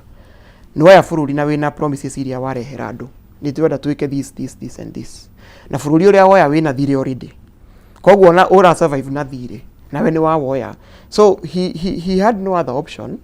Nĩwoya bũrũri na wĩna promises iria warehera andũ, nĩ tũrenda twĩke this, this, this and this, na bũrũri ũrĩa woya wĩna thirĩ already, koguo na ũra survive na thirĩ nawe nĩ wawoya. So he had no other option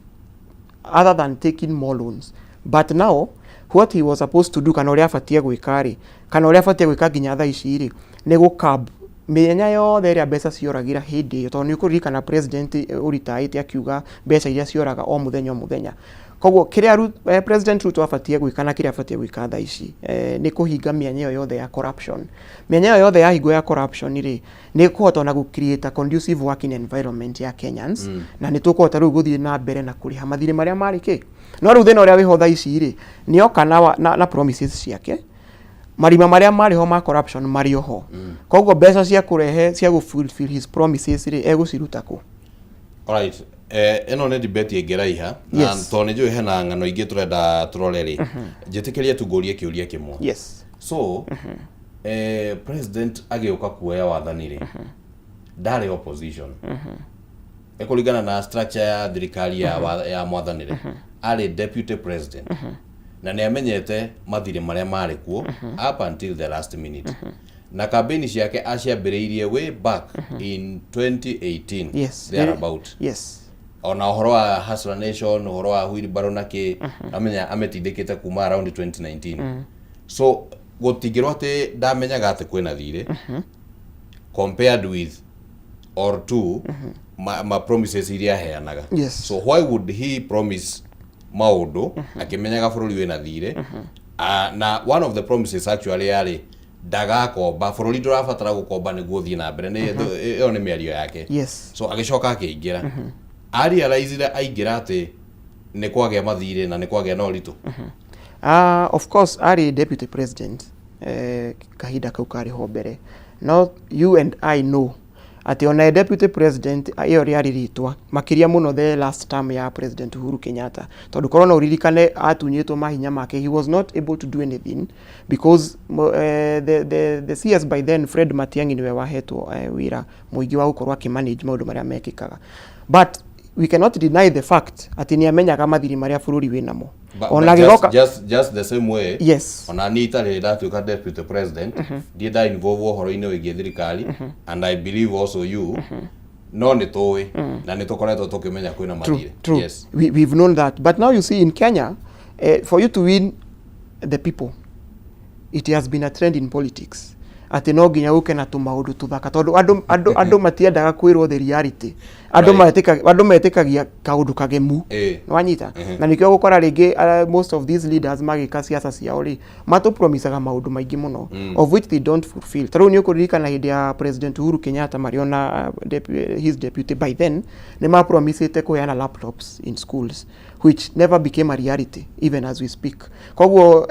other than taking more loans. But now what he was supposed to do, kana ũrĩa abatie gwĩka rĩ, kana ũrĩa abatie gwĩka nginya thaa ici rĩ, nĩ gũcurb mĩanya yothe ĩrĩa mbeca cioragĩra hĩndĩ ĩyo, tondũ nĩ ũkũririkana president ũritaĩte akiuga mbeca iria cioraga o mũthenya o mũthenya. Koguo kĩrĩa President Ruto abatie gwĩka na kĩrĩa abatie gwĩka thaa ici nĩ kũhinga mĩanya ĩyo yothe ya corruption. Mĩanya ĩyo yothe yahingwo ya corruption rĩ, nĩ kũhota ona gũ create a conducive working environment ya Kenyans, na nĩ tũkũhota rĩu gũthiĩ na mbere na kũrĩha mathirĩ marĩa marĩ kĩ. No rĩu thĩna ũrĩa wĩho thaa ici rĩ, nĩ oka na promises ciake, marima marĩa marĩ ho ma corruption marĩ o ho. Koguo mbeca cia kũrehe cia gũ fulfill his promises rĩ, egũciruta kũ? Alright. Ĩno nĩ debate ĩngĩraiha na tondũ nĩ njũĩ hena ng'ano ingĩ tũrenda tũrore rĩ, njĩtĩkĩrie tu ngũrie kĩũria kĩmwe. So president agĩũka kuoya wathani rĩ, ndarĩ opposition. Ĩkũringana na structure ya thirikari ya mwathani rĩ, arĩ deputy president na nĩ amenyete mathirĩ marĩa marĩ kuo up until the last minute, na campaign ciake aciambĩrĩirie way back in 2018, thereabout. Ona ũhoro wa Hustler Nation, ũhoro wa wheelbarrow na kĩ, amenya ametindĩkĩte kuma around 2019. So gũtingĩrwo atĩ ndamenyaga atĩ kwĩna thirĩ compared with or to ma promises iria aheanaga. So why would he promise maũndũ akĩmenyaga bũrũri wĩna thirĩ? Na one of the promises actually yarĩ ndagakomba, bũrũri ndũrabatara gũkomba nĩguo ũthiĩ na mbere. Nĩ ĩyo nĩ mĩario yake. So agĩcoka akĩingĩra, arealizire aingĩra atĩ nĩ kwagĩa mathirĩ na nĩ kwagĩa na ũritũ. Of course arĩ deputy president kahinda kau karĩ ho mbere, no you and I know atĩ ona e deputy president, ĩyo rĩarĩ rĩtwa makĩria mũno the last term ya President Uhuru Kenyatta, tondũ korwo no ũririkane atunyĩtwo mahinya make, he was not able to do anything because the CS by then, Fred Matiang'i, nĩwe wahetwo wĩra mũingĩ wa gũkorwo akĩmanage maũndũ marĩa mekĩkaga. But we cannot deny the fact atĩ nĩ amenyaga mathirĩ marĩa bũrũri wĩ namo. Ona But just, agĩgoka just the same way, ona niĩ itarĩ ndatuĩka deputy president, ndiĩ nda involve ũhoro-inĩ wĩgiĩ thirikari, and I believe also you, no nĩ tũĩ na nĩ tũkoretwo tũkĩmenya kwĩna mathirĩ. True. We've known that. But now you see in Kenya, for you to win the people, it has been a trend in politics atĩ no nginya ũke na tũmaũndũ tũthaka, tondũ andũ matiendaga kwĩrwo the reality. Andũ andũ metĩkagia kaũndũ kagemu. Nĩwanyita? Na nĩkĩo gũkora rĩngĩ most of these leaders magĩka ciaca ciao rĩ, matũpromisaga maũndũ maingĩ mũno of which they don't fulfill. Ta rĩu nĩ ũkũririkana hĩndĩ ya President Uhuru Kenyatta marĩ ona his deputy by then, nĩ mapromisĩte kũheana laptops in schools, which never became a reality even as we speak. Koguo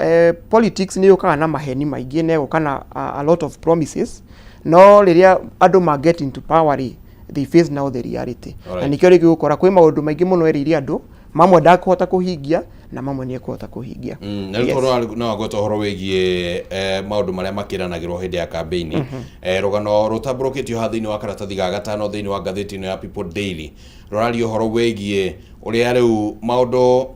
politics nĩ yũkaga na maheni maingĩ na ĩgoka na a lot of promises, no rĩrĩa andũ ma get into power rĩ, They face now the reality. Alright. Na nĩkĩo rĩngĩ gũkora kwĩ maũndũ maingĩ mũno erĩire andũ, mamwe ndakũhota kũhingia na mamwe nĩ ekũhota kũhingia. Na rĩu tondũ no agweta ũhoro wĩgiĩ maũndũ marĩa makĩranagĩrwo hĩndĩ ya kambĩini, rũgano rũtambũrũkĩtio haha thĩinĩ wa karatathi ga gatano thĩinĩ wa ngathĩti ĩno ya People Daily rũraria ũhoro wĩgiĩ ũrĩa rĩu maũndũ,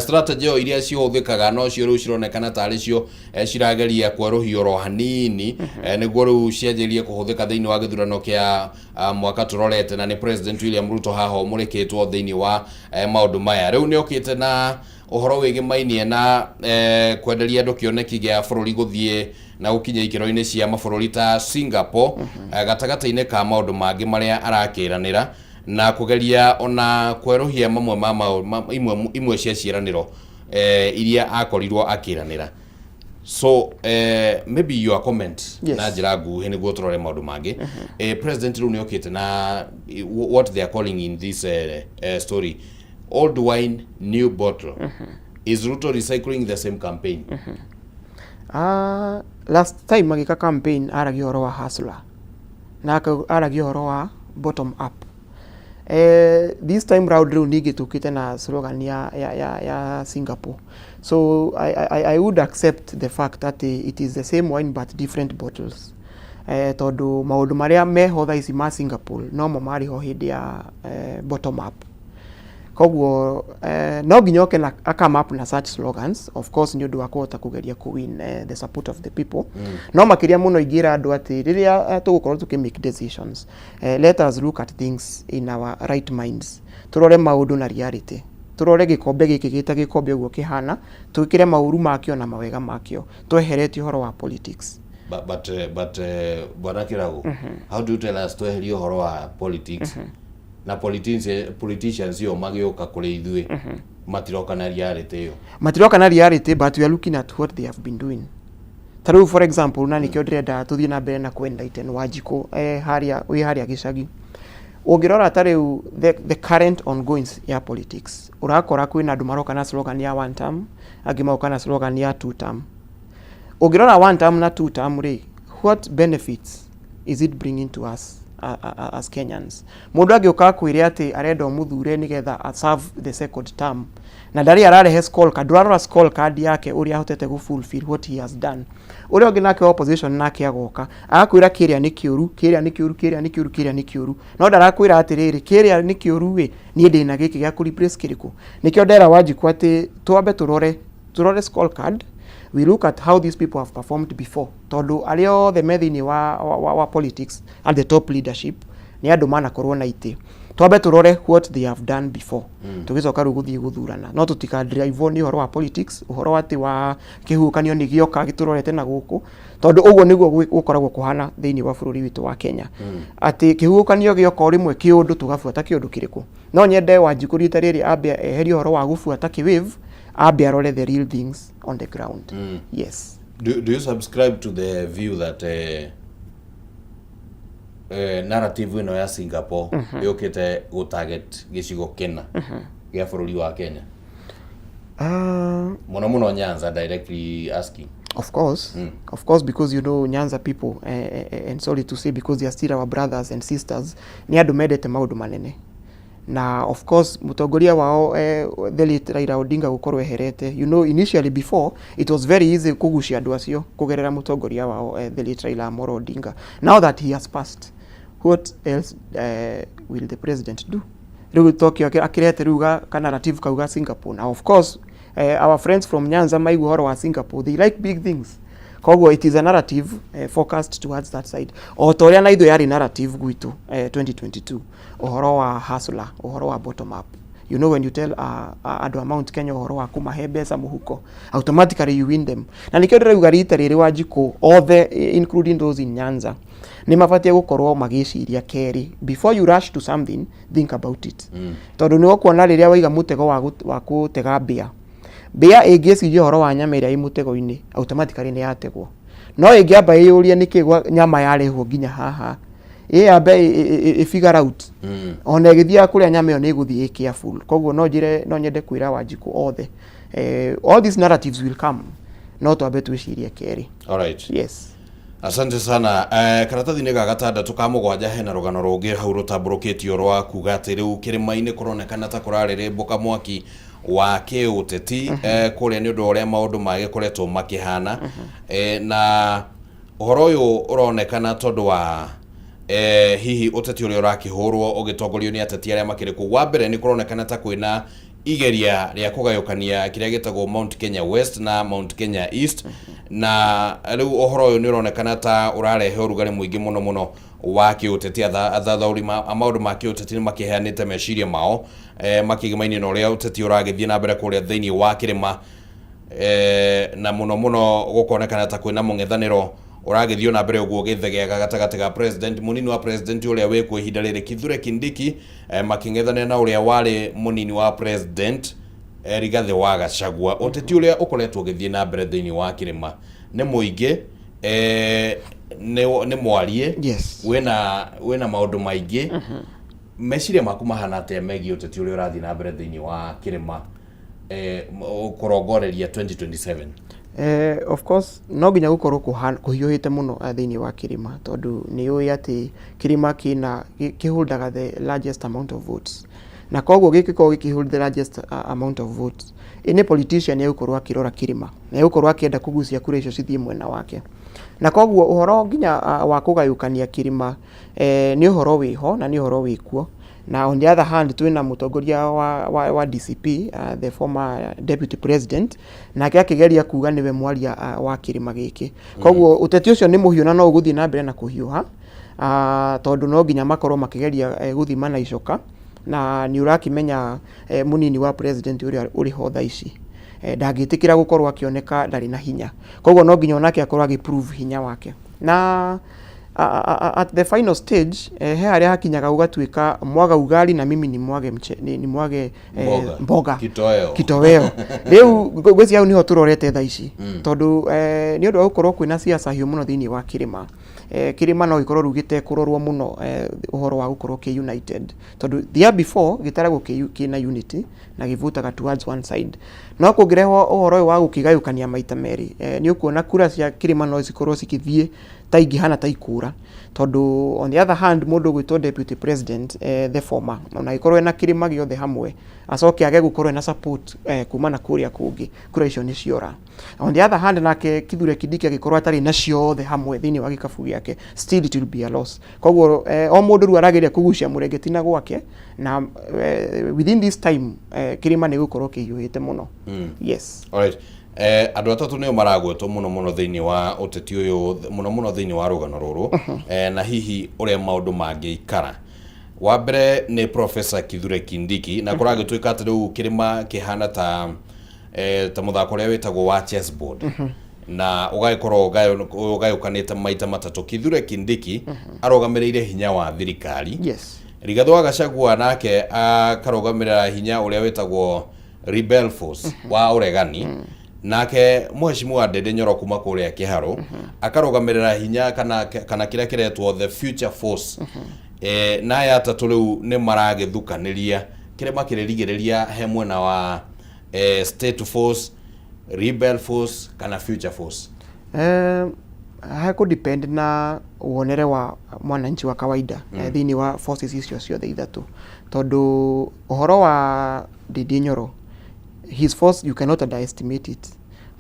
strategy ĩyo iria cihũthĩkaga nocio rĩu cironekana tarĩ cio cirageria kwerũhio oro hanini, nĩguo rĩu cianjĩrĩrie kũhũthĩka thĩinĩ wa gĩthurano kĩa mwaka tũrorete. Na nĩ President William Ruto haha ũmũrĩkĩtwo thĩinĩ wa maũndũ maya. Rĩu nĩ okĩte na ũhoro wĩgĩmainie na kwenderia andũ kĩoneki gĩa bũrũri gũthiĩ na gũkinya ikĩro-inĩ cia mabũrũri ta Singapore, gatagatĩ-inĩ ka maũndũ mangĩ marĩa arakĩranĩra na kũgeria ona kwerũhia mamwe ma imwe cia ciĩranĩro iria akorirwo akĩranĩra. So maybe your comment na njĩra nguhĩ nĩguo tũrore maũndũ mangĩ. President rĩu nĩ okĩte na what they are calling in this story "old wine, new bottle". Is Ruto recycling the same campaign? Ah, last time agĩka campaign aragia ũhoro wa hustler na aragia ũhoro wa bottom up. This time round rĩu ningĩ tũkĩte na slogan ya Singapore. So I would accept the fact that it is the same wine but different bottles, tondũ maũndũ marĩa meho thaa ici ma Singapore nomo marĩ ho hĩndĩ ya bottom up. Koguo no nginya oke na come up na such slogans, of course, nĩ ũndũ wa kũhota kũgeria kũ win the support of the people. No makĩria mũno ingĩra andũ atĩ rĩrĩa tũgũkorwo tũkĩ make decisions, let us look at things in our right minds. Tũrore maũndũ na reality, tũrore gĩkombe gĩkĩ gĩta gĩkombe ũguo kĩhana, twĩkĩre maũru makĩo na mawega makĩo, tweheretie ũhoro wa politics. But Bwana Kiragu, how do you tell us tweherie ũhoro wa politics na politicians io magĩũka kũrĩ ithuĩ matiroka na reality ĩyo? Matiroka na reality, but we are looking at what they have been doing. Ta rĩu, for example, na nĩkĩo ndĩrenda tũthiĩ na mbere na kũ-enlighten Wanjikũ harĩa wĩ harĩa gĩcagi. Ũngĩrora ta rĩu the current ongoings ya politics, ũrakora kwĩna andũ maroka na slogan ya one term, angĩ magoka na slogan ya two term. Ũngĩrora one term na two term rĩ, what benefits is it bringing to us as Kenyans? Mũndũ angĩũka akwĩre atĩ arenda ũmũthure nĩgetha a serve the second term na ndarĩ ararehe scorecard, ndũrarora scorecard yake ũrĩa ahotete gũ fulfill what he has done. Ũrĩa ũngĩ nake wa opposition nake agoka agakwĩra kĩrĩa nĩ kĩũru, kĩrĩa nĩ kĩũru, kĩrĩa nĩ kĩũru, kĩrĩa nĩ kĩũru, no ndarakwĩra atĩrĩrĩ, kĩrĩa nĩ kĩũru ĩ, niĩ ndĩna gĩkĩ gĩa kũ replace kĩrĩkũ. Nĩkĩo ndera Wanjikũ atĩ twambe tũrore scorecard. We look at how these people have performed before, tondũ arĩa othe me thĩinĩ wa politics at the top leadership nĩ andũ manakorwo na itĩ. Twambe tũrore what they have done before, tũgĩcoka rĩu gũthiĩ gũthurana, no tũtikadrive nĩ ũhoro wa politics, ũhoro atĩ wa kĩhuhũkanio nĩ gĩoka gĩtũrorete na gũkũ, tondũ ũguo nĩguo gũkoragwo kũhana thĩinĩ wa bũrũri witũ wa Kenya, atĩ kĩhuhũkanio gĩoka o rĩmwe kĩũndũ tũgabuata kĩũndũ kĩrĩkũ. No nyende Wanjikũ rita rĩrĩ ambe eherie ũhoro wa gũbuata kĩwave, ambe arore the real things on the ground. Yes. Do you subscribe to the view that narrative ĩno ya Singapore yũkĩte gũ target gĩcigo kĩna gĩa bũrũri wa Kenya, mũno mũno Nyanza, directly asking? Of course, of course, because you know Nyanza people, and sorry to say, because they are still our brothers and sisters, nĩ andũ mendete maũndũ manene. Na of course mũtongoria wao, the late Raila Odinga, gũkorwo eherete, initially before it was very easy kũgucia andũ acio kũgerera mũtongoria wao, the late Raila Amolo Odinga. Now that he has passed, what else will the president do? Rĩu tokio akĩrehete rĩu ka narrative kau ga Singapore. Now of course our friends from Nyanza maigua ũhoro wa Singapore, they like big things. Koguo it is a narrative focused towards that side, o ta ũrĩa na ithuĩ yarĩ narrative gwitũ 2022, ũhoro wa hustler, ũhoro wa bottom up. When you tell andũ a Mount Kenya ũhoro wa kũmahe mbeca mũhuko, automatically you win them. Na nĩkĩo ndĩrauga rita rĩrĩ Wanjikũ othe, including those in Nyanza, nĩ mabatiĩ gũkorwo magĩciria kerĩ. Before you rush to something, think about it, tondũ nĩ ũkuona rĩrĩa waiga mũtego wa gũtega mbĩa, mbĩa ĩngĩciria ũhoro wa nyama ĩrĩa ĩ mũtego-inĩ, automatically nĩ yategwo. No ĩngĩamba ĩyũrie nĩkĩ nyama yarehwo nginya haha, ĩyambe ĩ figure out, ona ĩgĩthiaga kũrĩa nyama ĩyo nĩ ĩgũthiĩ ĩ careful. Koguo no njĩre, no nyende kwĩra Wanjikũ othe, all these narratives will come, no twambe twĩcirie kerĩ. All right. Yes. Asante sana. Karatathi-inĩ ga gatandatũ ka mũgwanja hena rũgano rũngĩ hau rũtambũrũkĩtio rwa kuga atĩ rĩu kĩrĩma-inĩ kũronekana ta kũrarĩrĩmbũka mwaki wa kĩũteti kũrĩa nĩ ũndũ wa ũrĩa maũndũ magĩkoretwo makĩhana. Na ũhoro ũyũ ũronekana tondũ wa hihi ũteti ũrĩa ũrakĩhũrwo ũgĩtongorio nĩ ateti arĩa makĩrĩ kũu. Wa mbere nĩ kũronekana ta kwĩna igeria rĩa kũgayũkania kĩrĩa gĩtagwo Mount Kenya West na Mount Kenya East, na rĩu ũhoro ũyũ nĩ ũronekana ta ũrarehe ũrugarĩ mũingĩ mũno mũno wa kĩũteti. Athathaũri a maũndũ ma kĩũteti nĩ makĩheanĩte meciria mao makĩgimainie na ũrĩa ũteti ũragĩthiĩ na mbere kũrĩa thĩinĩ wa kĩrĩma, na mũno mũno gũkonekana ta kwĩna mũng'ethanĩro ũragĩthiĩ na mbere ũguo gĩthegeaga gatagatĩ ga president, mũnini wa president ũrĩa wĩkuo ihinda rĩrĩ Kithure Kindiki, makĩng'ethanĩra na ũrĩa warĩ mũnini wa president Rigathĩ wa Gachagua. Ũteti ũrĩa ũkoretwo ũgĩthiĩ na mbere thĩinĩ wa kĩrĩma nĩ mũingĩ, nĩ mwarie, wĩna maũndũ maingĩ. Meciria maku mahana atĩa megiĩ ũteti ũrĩa ũrathiĩ na mbere thĩinĩ wa kĩrĩma kũrongoreria 2027? Of course no nginya gũkorwo kũhiũhĩte mũno thĩinĩ wa kĩrĩma, tondũ nĩ ũĩ atĩ kĩrĩma kĩna kĩholdaga the largest amount of votes, na koguo gĩngĩkorwo gĩkĩhold the largest amount of votes, any politician egũkorwo akĩrora kĩrĩma na egũkorwo akĩenda kũgucia kura icio cithiĩ mwena wake. Na koguo ũhoro nginya wa kũgayũkania kĩrĩma nĩ ũhoro wĩho na nĩ ũhoro wĩkuo. Na on the other hand twĩna mũtongoria wa DCP, the former deputy president, nake akĩgeria kuga nĩwe mwaria wa kĩrĩma gĩkĩ. Koguo ũteti ũcio nĩ mũhiũ na no ũgũthiĩ na mbere na kũhiũha, tondũ no nginya makorwo makĩgeria gũthimana icoka. Na nĩ ũrakĩmenya mũnini wa president ũrĩa ũrĩ ho thaa ici ndangĩtĩkĩra gũkorwo akĩoneka ndarĩ na hinya, koguo no nginya onake akorwo agĩ prove hinya wake. Na at the final stage he harĩa hakinyaga gũgatuĩka mwaga ugali na mimi ni mwage mche, ni mwage Mboga. Mboga. Kitoweo. Kitoweo. Rĩu ngwĩciria hau nĩho tũrorete thaa ici, tondũ nĩ ũndũ wa gũkorwo kwĩna siasa hiũ mũno thĩinĩ wa kĩrĩma, kĩrĩma no gĩkorwo rĩu gĩtekũrorwo mũno ũhoro wa gũkorwo kĩ united, tondũ the year before gĩtaragwo kĩna unity na gĩvutaga towards one side. No kũngĩrehwo ũhoro ũyũ wa gũkĩgayũkania maita merĩ, nĩ ũkuona kura cia kĩrĩma no cikorwo cikĩthiĩ ta ingĩhana ta ikũra, tondũ on the other hand mũndũ ũgwĩtwo deputy president, the former, ona agĩkorwo ena kĩrĩma gĩothe hamwe, acoke age gũkorwo ena support kuma na kũrĩa kũngĩ, kura icio nĩ ciora. On the other hand nake Kithure Kindiki agĩkorwo atarĩ na ciothe hamwe thĩinĩ wa gĩkabu gĩake, still it will be a loss. Koguo o mũndũ rĩu arageria kũgucia mũrengeti na gwake, na within this time kĩrĩma nĩ gũkorwo kĩhiũhĩte mũno. Yes. Alright. Andũ atatũ nĩo maragwetwo mũno mũno thĩinĩ wa ũteti ũyũ, mũno mũno thĩinĩ wa rũgano rũrũ, na hihi ũrĩa maũndũ mangĩikara. Wa mbere nĩ Professor Kithure Kindiki, na kũragĩtuĩka atĩ rĩu kĩrĩma kĩhana ta mũthako ũrĩa wĩtagwo wa chessboard na ũgagĩkorwo ũgayũkanĩte maita matatũ. Kithure Kindiki arũgamĩrĩire hinya wa thirikari. Rigathĩ wa Gachagua nake akarũgamĩrĩra hinya ũrĩa wĩtagwo rebel force wa ũregani. Nake Mheshimiwa Ndindi Nyoro kuma kũrĩa Kĩharũ akarũgamĩrĩra hinya kana kĩrĩa kĩretwo the future force. Na aya atatũ rĩu nĩ maragĩthukanĩria kĩrĩma kĩrĩrigĩrĩria he mwena wa state force, rebel force kana future force. Hakũ depend na wonere wa mwananchi wa kawaida thĩinĩ wa forces icio ciothe ithatũ, tondũ ũhoro wa Ndindi Nyoro, his force, you cannot underestimate it.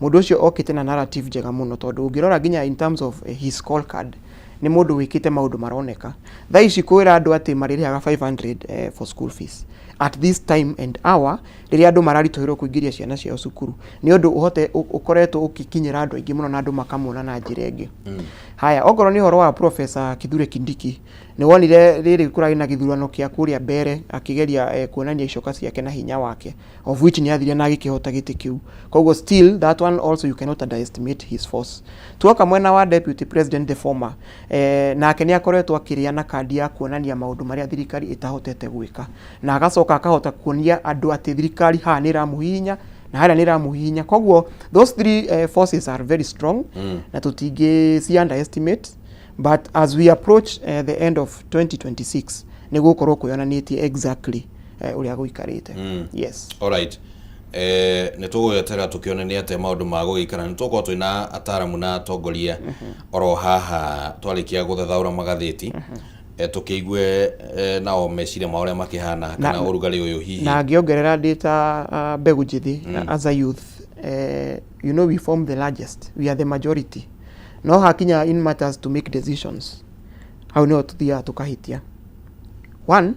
Mũndũ ũcio okĩte na narrative njega mũno, tondũ ũngĩrora nginya in terms of his scorecard, nĩ mũndũ wĩkĩte maũndũ maroneka. Thaa ici kwĩra andũ atĩ marĩrĩhaga 500 for school fees at this time and hour, rĩrĩa andũ mararitũhĩrwo kũingĩria ciana ciao cukuru, nĩ ũndũ ũhote ũkoretwo ũgĩkinyĩra andũ aingĩ mũno na andũ makamuona na njĩra ĩngĩ. Haya, okorwo nĩ ũhoro wa Professor Kithure Kindiki, nĩ wonire rĩrĩ kũrarĩ na gĩthurano kĩa kũrĩa mbere akĩgeria kuonania icoka ciake na hinya wake, of which nĩ athire na agĩkĩhota gĩtĩ kĩu. Koguo still that one also you cannot underestimate his force. Tuoka mwena wa deputy president, the former, nake nĩ akoretwo akĩrĩa na kandi ya kuonania maũndũ marĩa thirikari ĩtahotete gwĩka, na agacoka akahota kuonia andũ atĩ thirikari haha nĩ ĩramũhihinya na harĩa nĩ ĩramũhihinya. Koguo those three forces are very strong na tũtingĩ ci underestimate, but as we approach the end of 2026 nĩ gũkorwo kwĩyonanĩtie exactly ũrĩa gũikarĩte. Yes. Alright. Nĩ tũgweterera tũkĩone nĩ atĩa maũndũ ma gũgĩikara. Nĩ tũgũkorwo twĩna ataramu na atongoria oro haha twarĩkia gũthathaũra magathĩti, tũkĩigue nao meciria mao ũrĩa makĩhana kana ũrugarĩ ũyũ hihi. Na ngĩongerera ndĩ ta mbegũ njĩthĩ, as a youth, you know we form the largest, we are the majority, no hakinya in matters to make decisions, hau nĩho tũthiaga tũkahĩtia. One,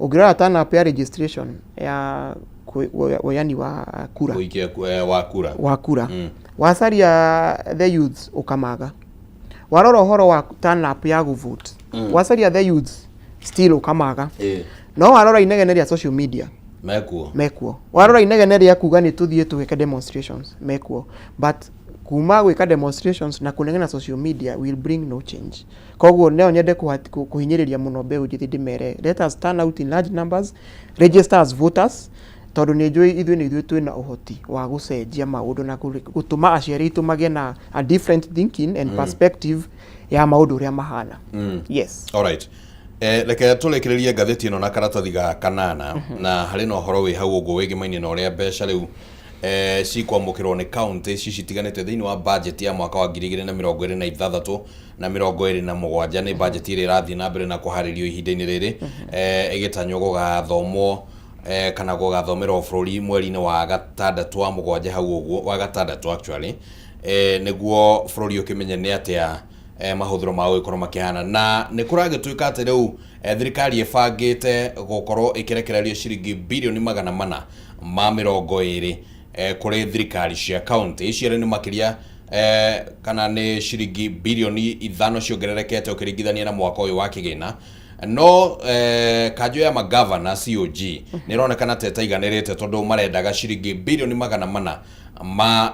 ũngĩrora turn up ya registration ya woyani wa kura. Gũikia wa kura. Wa kura. Wacaria the youths ũkamaga. Warora ũhoro wa turn up ya gũvote, wacaria the youths still ũkamaga. No warora inegene rĩa social media, mekuo. Mekuo. Warora inegene rĩa kuga nĩ tũthiĩ tũgeke demonstrations, mekuo. But kuma gwĩka demonstrations na kũnegena social media will bring no change. Koguo no nyende kũhinyĩrĩria mũno mbeũ njĩthĩ, ndĩmere let us turn out in large numbers, register as voters, tondũ nĩ njũĩ ithuĩ nĩ ithuĩ twĩna ũhoti wa gũcenjia maũndũ na gũtũma aciari aitũ magĩe na a different thinking and perspective ya maũndũ ũrĩa mahana. Yes. Alright. Reke tũrĩkĩrĩrie ngathĩti ĩno na karatathi ga kanana, na harĩ na ũhoro wĩ hau ũguo wĩgĩmainie na ũrĩa mbeca rĩu cikwamũkĩrwo nĩ kaunti ici citiganĩte thĩinĩ wa budget ya mwaka wa 2026 na 27. Nĩ budget ĩrĩa ĩrathiĩ na mbere na kũharĩrio ihinda-inĩ rĩrĩ, ĩgĩtanywo gũgathomwo kana gũgathomerwo bũrũri mweri-inĩ wa gatandatũ, wa mũgwanja hau ũguo, wa gatandatũ actually, nĩguo bũrũri ũkĩmenye nĩ atĩa mahũthĩro ma gũgĩkorwo makĩhana. Na nĩ kũragĩtuĩka atĩ rĩu thirikari ĩbangĩte gũkorwo ĩkĩrekererio ciringi 420 birioni kũrĩ thirikari cia kaunti ici erĩ. Nĩ makĩria kana nĩ ciringi 5 birioni ciongererekete ũkĩringithania na mwaka ũyũ wa kĩgĩna. No kanjũ ya magavana, COG, nĩ ĩronekana ta ĩtaiganĩrĩte, tondũ marendaga ciringi 450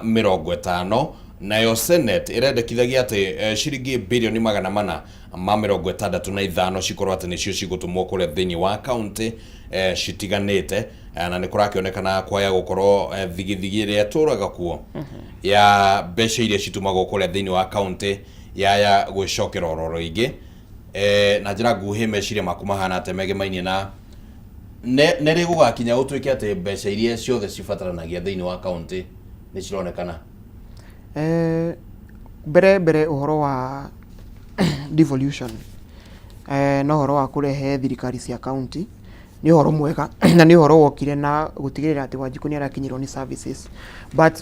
birioni. Nayo Senate ĩrendekithagia atĩ ciringi 465 birioni cikorwo atĩ nĩcio cigũtũmwo kũrĩa thĩinĩ wa kaunti citiganĩte. Na nĩ kũrakĩonekana kwaya gũkorwo thigithigi ĩrĩa ĩtũraga kuo ya mbeca iria citũmagwo kũrĩa thĩinĩ wa kaunti yaya gwĩcokera oro rĩngĩ. Na njĩra nguhĩ, meciria maku mahana atĩa megemainie na nĩ rĩ gũgakinya gũtuĩke atĩ mbeca iria ciothe cibataranagia thĩinĩ wa kaunti nĩ cironekana? Mbere ũhoro wa devolution na ũhoro wa kũrehe thirikari cia county nĩ ũhoro mwega, na nĩ ũhoro wokire na gũtigĩrĩra atĩ Wanjikũ nĩ arakinyĩrwo nĩ services. But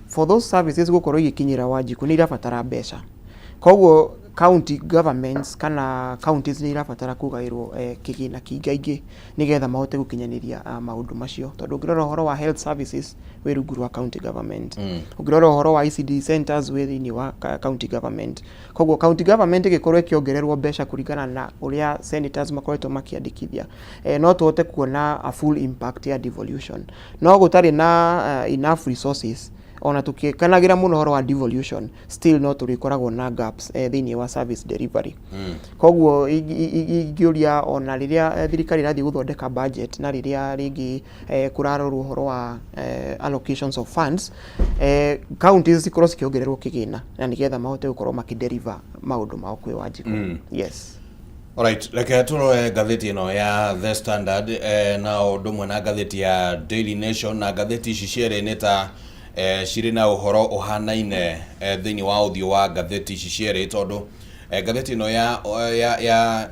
for those services gũkorwo igĩkinyĩra Wanjikũ, nĩ irabatara mbeca. Koguo county governments kana counties nĩ irabatara kũgaĩrwo kĩgĩna kĩingaingĩ nĩgetha mahote gũkinyanĩria maũndũ macio, tondũ ũngĩrora ũhoro wa health services wĩ rungu rwa county government, ũngĩrora ũhoro wa ECD centers wĩ thĩinĩ wa county government. Koguo county government ĩgĩkorwo ĩkĩongererwo mbeca kũringana na ũrĩa senators makoretwo makĩandĩkithia, no tũhote kuona a full impact ya devolution. No gũtarĩ na enough resources, ona tũkĩkanagĩra mũno ũhoro wa devolution, still no tũrĩkoragwo na gaps thĩinĩ wa service delivery. Koguo ingĩũria, ona rĩrĩa thirikari ĩrathiĩ gũthondeka budget na rĩrĩa rĩngĩ kũrarorwo ũhoro wa allocations of funds, counties cikorwo cikĩongererwo kĩgĩna na nĩgetha mahote gũkorwo makĩdeliver maũndũ mao kwĩ Wanjikũ. Yes. Alright, reke tũrore ngathĩti ĩno ya The Standard na ũndũ ũmwe na ngathĩti ya Daily Nation. Na ngathĩti ici cierĩ nĩ ta cirĩ na ũhoro ũhanaine thĩinĩ wa ũthiũ wa ngathĩti ici cierĩ, tondũ ngathĩti ĩno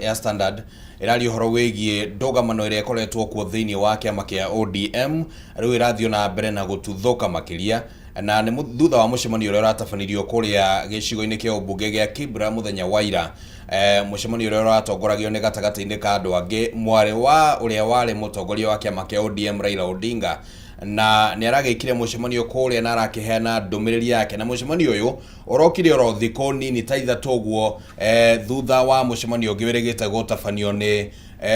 ya Standard ĩraria ũhoro wĩgiĩ ndũgamano ĩrĩa ĩkoretwo kuo thĩinĩ wa kĩama kĩa ODM, rĩu ĩrathiĩ na mbere na gũtuthũka makĩria, na nĩ thutha wa mũcemanio ũrĩa ũratabanirio kũrĩa gĩcigo-inĩ kĩa ũmbunge gĩa Kibra mũthenya wa ira, mũcemanio ũrĩa ũratongoragio nĩ gatagatĩ-inĩ ka andũ angĩ mwarĩ wa ũrĩa warĩ mũtongoria wa kĩama kĩa ODM, Raila Odinga, na nĩ aragĩkire mũcemanio kũrĩa na arakĩheana ndũmĩrĩri yake. Na mũcemanio ũyũ ũrokire oro thikũ nini ta 3 ũguo thutha wa mũcemanio ũngĩ wĩrĩgĩte gũtabanio nĩ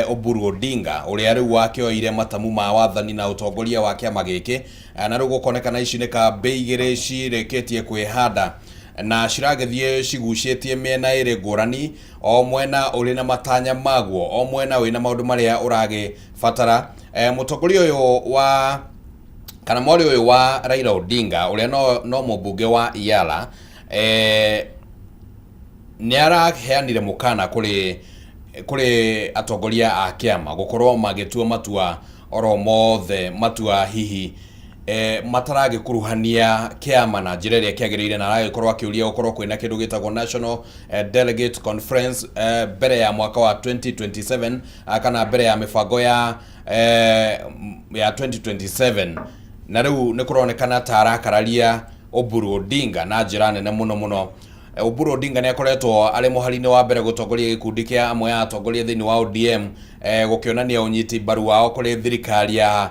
Oburu Odinga, ũrĩa rĩu wakĩoire matamu ma wathani na ũtongoria wa kĩama gĩkĩ. Na rĩu gũkonekana ici nĩ kambĩ igĩrĩ cirĩkĩtie kwĩhanda na ciragĩthiĩ cigucĩtie mĩena ĩrĩ ngũrani, o mwena ũrĩ na matanya maguo, o mwena wĩna maũndũ marĩa ũragĩbatara. Mũtongoria ũyũ wa kana mwarĩ ũyũ wa Raila Odinga, ũrĩa no mũmbunge wa Yala, nĩ araheanire mũkana kũrĩ atongoria a kĩama gũkorwo magĩtua matua oro mothe, matua hihi Mataragĩkuruhania kĩama na njĩra ĩrĩa kĩagĩrĩire, na aragĩkorwo akĩũria gũkorwo kwĩna kĩndũ gĩtagwo National Delegate Conference mbere ya mwaka wa 2027, kana mbere ya mĩbango ya 2027. Na rĩu nĩ kũronekana ta arakararia Oburu Odinga na njĩra nene mũno mũno. Oburu Odinga nĩ akoretwo arĩ mũhari-inĩ wa mbere gũtongoria gĩkundi kĩa amwe a atongoria thĩinĩ wa ODM, gũkĩonania ũnyiti mbaru wao kũrĩ thirikari ya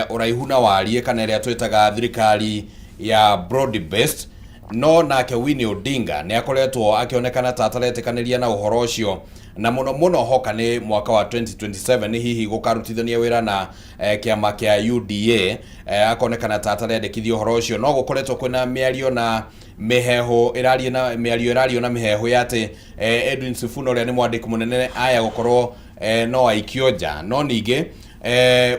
ũraihu na wariĩ, kana ĩrĩa twĩtaga thirikari ya broad based. No nake Winnie Odinga nĩ akoretwo akĩonekana ta ataretĩkanĩria na ũhoro ũcio, na mũno mũno hoka nĩ mwaka wa 2027 hihi gũkarutithania wĩra na kĩama kĩa UDA. Akonekana ta atarendekithia ũhoro ũcio, no gũkoretwo kwĩna mĩario na mĩhehu ĩrario na mĩario ĩrario na mĩhehu ya atĩ Edwin Sifuna, ũrĩa nĩ mwandĩki mũnene, aya gũkorwo no aikio nja. No ningĩ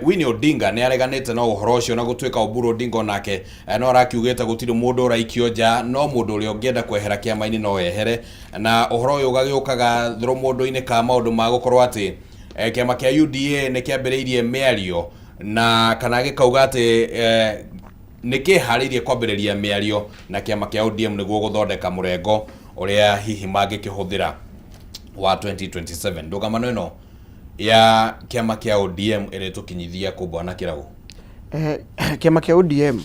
Winnie Odinga nĩ areganĩte na ũhoro ũcio, na gũtuĩka Oburu Odinga onake no arakiugĩte gũtirĩ mũndũ ũraikio nja, no mũndũ ũrĩa ũngĩenda kwehera kĩama-inĩ no ehere. Na ũhoro ũyũ ũgagĩũkaga thũrũ mũndũ-inĩ ka maũndũ ma gũkorwo atĩ kĩama kĩa UDA nĩ kĩambĩrĩirie mĩario na kana gĩkauga atĩ nĩ kĩharĩirie kwambĩrĩria mĩario na kĩama kĩa ODM nĩguo gũthondeka mũrengo ũrĩa hihi mangĩkĩhũthĩra wa 2027. Ndũgamano ĩno ya kĩama kĩa ODM ĩrĩtũkinyithia kũ, bwana Kĩragu? Kĩama kĩa ODM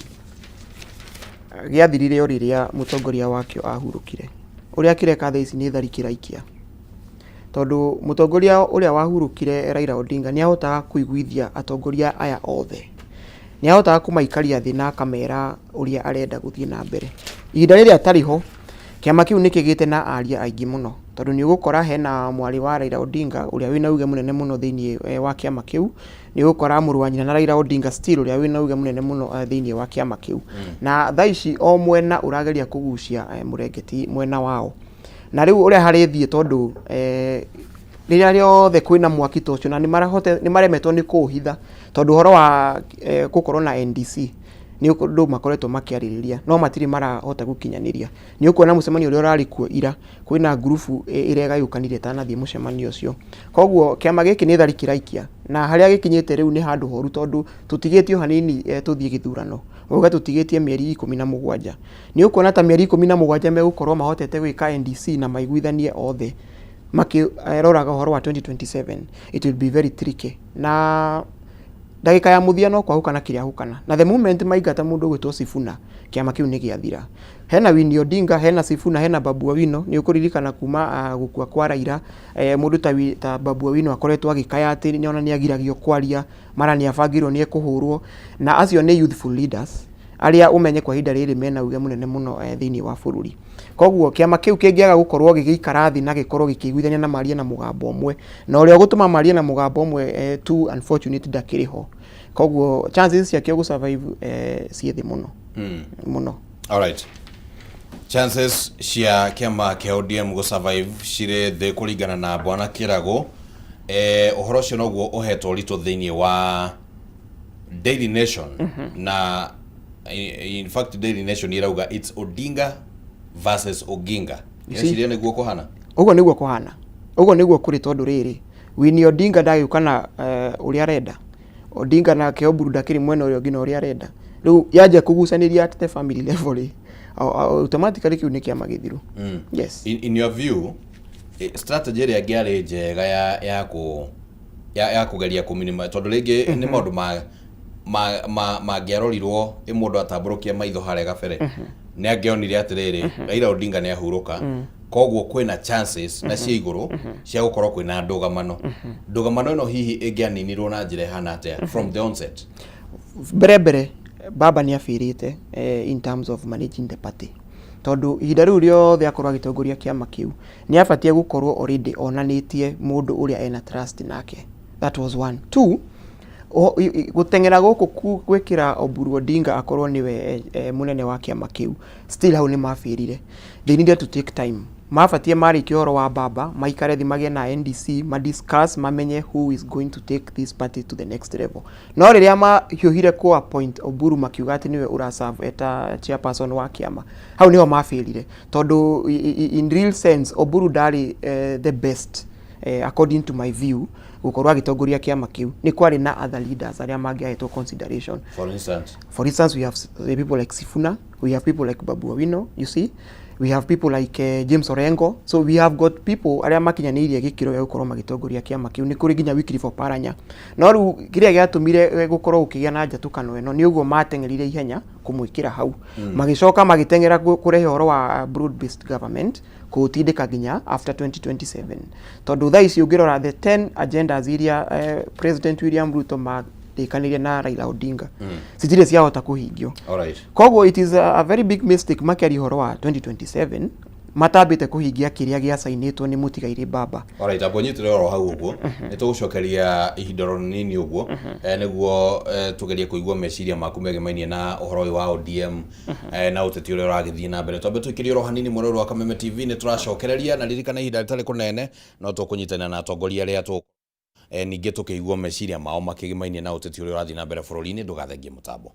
gĩathirire o rĩrĩa mũtongoria wakĩo ahurũkire. Ũrĩa kĩreka thaa ici nĩ tharĩkĩra ikia, tondũ mũtongoria ũrĩa wahurũkire, Raila Odinga, nĩ ahotaga kũiguithia atongoria aya othe, nĩ ahotaga kũmaikaria thĩ na akamera ũrĩa arenda gũthiĩ na mbere. Ihinda rĩrĩa atarĩ ho, kĩama kĩu nĩ kĩgĩte na aria aingĩ mũno, tondũ nĩ ũgũkora hena mwarĩ wa Raila Odinga ũrĩa wĩna uge mũnene mũno thĩinĩ wa kĩama kĩu, nĩ ũgũkora mũrũ wa nyina na Raila Odinga still ũrĩa wĩna uge mũnene mũno thĩinĩ wa kĩama kĩu. Na thaa ici o mwena ũrageria kũgucia mũrengeti mwena wao. Na rĩu ũrĩa harĩthiĩ, tondũ rĩrĩa rĩothe kwĩna mwaki ta ũcio na nĩ maremetwo nĩ kũũhitha, tondũ ũhoro wa gũkorwo na NDC nĩ ũndũ makoretwo makĩarĩrĩria no matirĩ marahota gũkinyanĩria. Nĩ ũkuona mũcemanio ũrĩa ũrarĩ kuo ira, kwĩna ngurubu ĩregayũkanire ĩtanathiĩ mũcemanio ũcio. Koguo kĩama gĩkĩ nĩ tharĩkĩra ikia, na harĩa gĩkinyĩte rĩu nĩ handũ horu, tondũ tũtigĩtie o hanini tũthiĩ gĩthurano, uga tũtigĩtie mĩeri 17. Nĩ ũkuona ta mĩeri 17 megũkorwo mahotete gwĩka NDC na maiguithanie othe makĩroraga ũhoro wa 2027? It will be very tricky, na ndagĩka ya mũthia no kwahũkana kĩrĩahũkana. Na the moment maingata mũndũ ũgwĩtwo Sifuna, kĩama kĩu nĩ gĩathira. Hena Winnie Odinga, hena Sifuna, hena Babu Owino. Nĩ ũkũririkana kuma gũkua kwa Raila, mũndũ ta Babu Owino akoretwo agĩkaya atĩ nĩona nĩ agiragio kwaria, mara nĩ abangĩirwo nĩ ekũhũrwo. Na acio nĩ youthful leaders arĩa ũmenye kwa ihinda rĩrĩ mena uge mũnene mũno thĩinĩ wa bũrũri. Koguo kĩama kĩu kĩngĩaga gũkorwo gĩgĩikara thĩ na gĩkorwo gĩkĩiguithania na marie na mũgambo ũmwe, na ũrĩa ũgũtũma marie na mũgambo ũmwe, too unfortunate, ndakĩrĩ ho. Koguo chances ciakĩo gũ survive ciĩ thĩ mũno mũno. Alright. Chances cia kĩama kĩa ODM gũ survive cirĩ thĩ kũringana na bwana Kĩrago. Ũhoro ũcio noguo ũhetwo ũritũ thĩinĩ wa Daily Nation, na in fact Daily Nation ĩrauga it's Odinga versus Oginga. You see? Eciria nĩguo kũhana. Ũguo nĩguo kũhana, ũguo nĩguo kũrĩ, tondũ rĩrĩ, Winnie Odinga ndagĩũka na ũrĩa arenda. Odinga nake Oburu ndakĩrĩ mwena ũrĩa ũngĩ na ũrĩa arenda. Rĩu yanjia kũgucanĩria at the family level rĩ, automatically kĩu nĩ kĩama gĩthiru. Yes. In your view, strategy ĩrĩa ĩngĩarĩ njega ya kũgeria kũminima, tondũ rĩngĩ nĩ maũndũ ma mangĩarorirwo ĩ mũndũ atambũrũkia maitho harĩa gabere, nĩ angĩonire atĩrĩrĩ, Raila Odinga nĩ ahurũka, koguo kwĩna chances na cia igũrũ cia gũkorwo kwĩna ndũgamano. Ndũgamano ĩno hihi ĩngĩaninirwo na njĩra ĩhana atĩa from the onset? Mbere mbere, baba nĩ abĩrĩte in terms of managing the party, tondũ ihinda rĩu rĩothe akorwo agĩtongoria kĩama kĩu, nĩ abatie gũkorwo already onanĩtie mũndũ ũrĩa ena trust nake. That was one. Two, gũteng'era gũkũ gwĩkĩra Oburu Odinga akorwo nĩwe mũnene wa kĩama kĩu, still hau nĩ mabĩrire. They needed to take time. Mabatie marĩkia ũhoro wa baba, maikare thĩ, magĩe na NDC, madiscuss, mamenye who is going to take this party to the next level. No rĩrĩa mahiũhire kũ appoint Oburu, makiuga atĩ nĩwe ũraserve eta chairperson wa kĩama, hau nĩho mabĩrire, tondũ in real sense Oburu ndarĩ the best, according to my view, Gũkorwo agĩtongoria kĩama kĩu, nĩ kwarĩ na other leaders arĩa mangĩahetwo consideration. For instance? For instance, we have people like Sifuna, we have people like Babu Owino, you see, we have people like James Orengo. So we have got people arĩa makinyanĩirie gĩkĩro gĩa gũkorwo magĩtongoria kĩama kĩu. Nĩ kũrĩ nginya Wycliffe Oparanya. No rĩu kĩrĩa gĩatũmire gũkorwo gũkĩgĩa na njatũkano ĩno nĩ ũguo mateng'erire ihenya kũmwĩkĩra hau, magĩcoka magĩteng'era kũrehe ũhoro wa broad based government, kũũtindĩka nginya after 2027, tondũ thaa ici ũngĩrora the 10 agendas iria President William Ruto marĩkanĩire na Raila Odinga, citirĩ ciahota kũhingio. Koguo it is a very big mistake makĩaria ũhoro wa 2027 matambĩte kũhingia kĩrĩa gĩacainĩtwo nĩ mũtigairĩ baba. Alright, amba ũnyitĩre oro hau ũguo, nĩ tũgũcokeria ihinda oro nini ũguo nĩguo tũgerie kũigua meciria maku megemainie na ũhoro ũyũ wa ODM na ũteti ũrĩa ũragĩthiĩ na mbere. Twambe tũikĩrie oro hanini mwena wa Kameme TV, nĩ tũracokereria na ririkana ihinda rĩtarĩ kũnene no tũkũnyitanĩra na atongoria arĩa tũ ningĩ tũkĩigua meciria mao makĩgemainie na ũteti ũrĩa ũrathiĩ na mbere bũrũri-inĩ. Ndũgathengie mũtambo.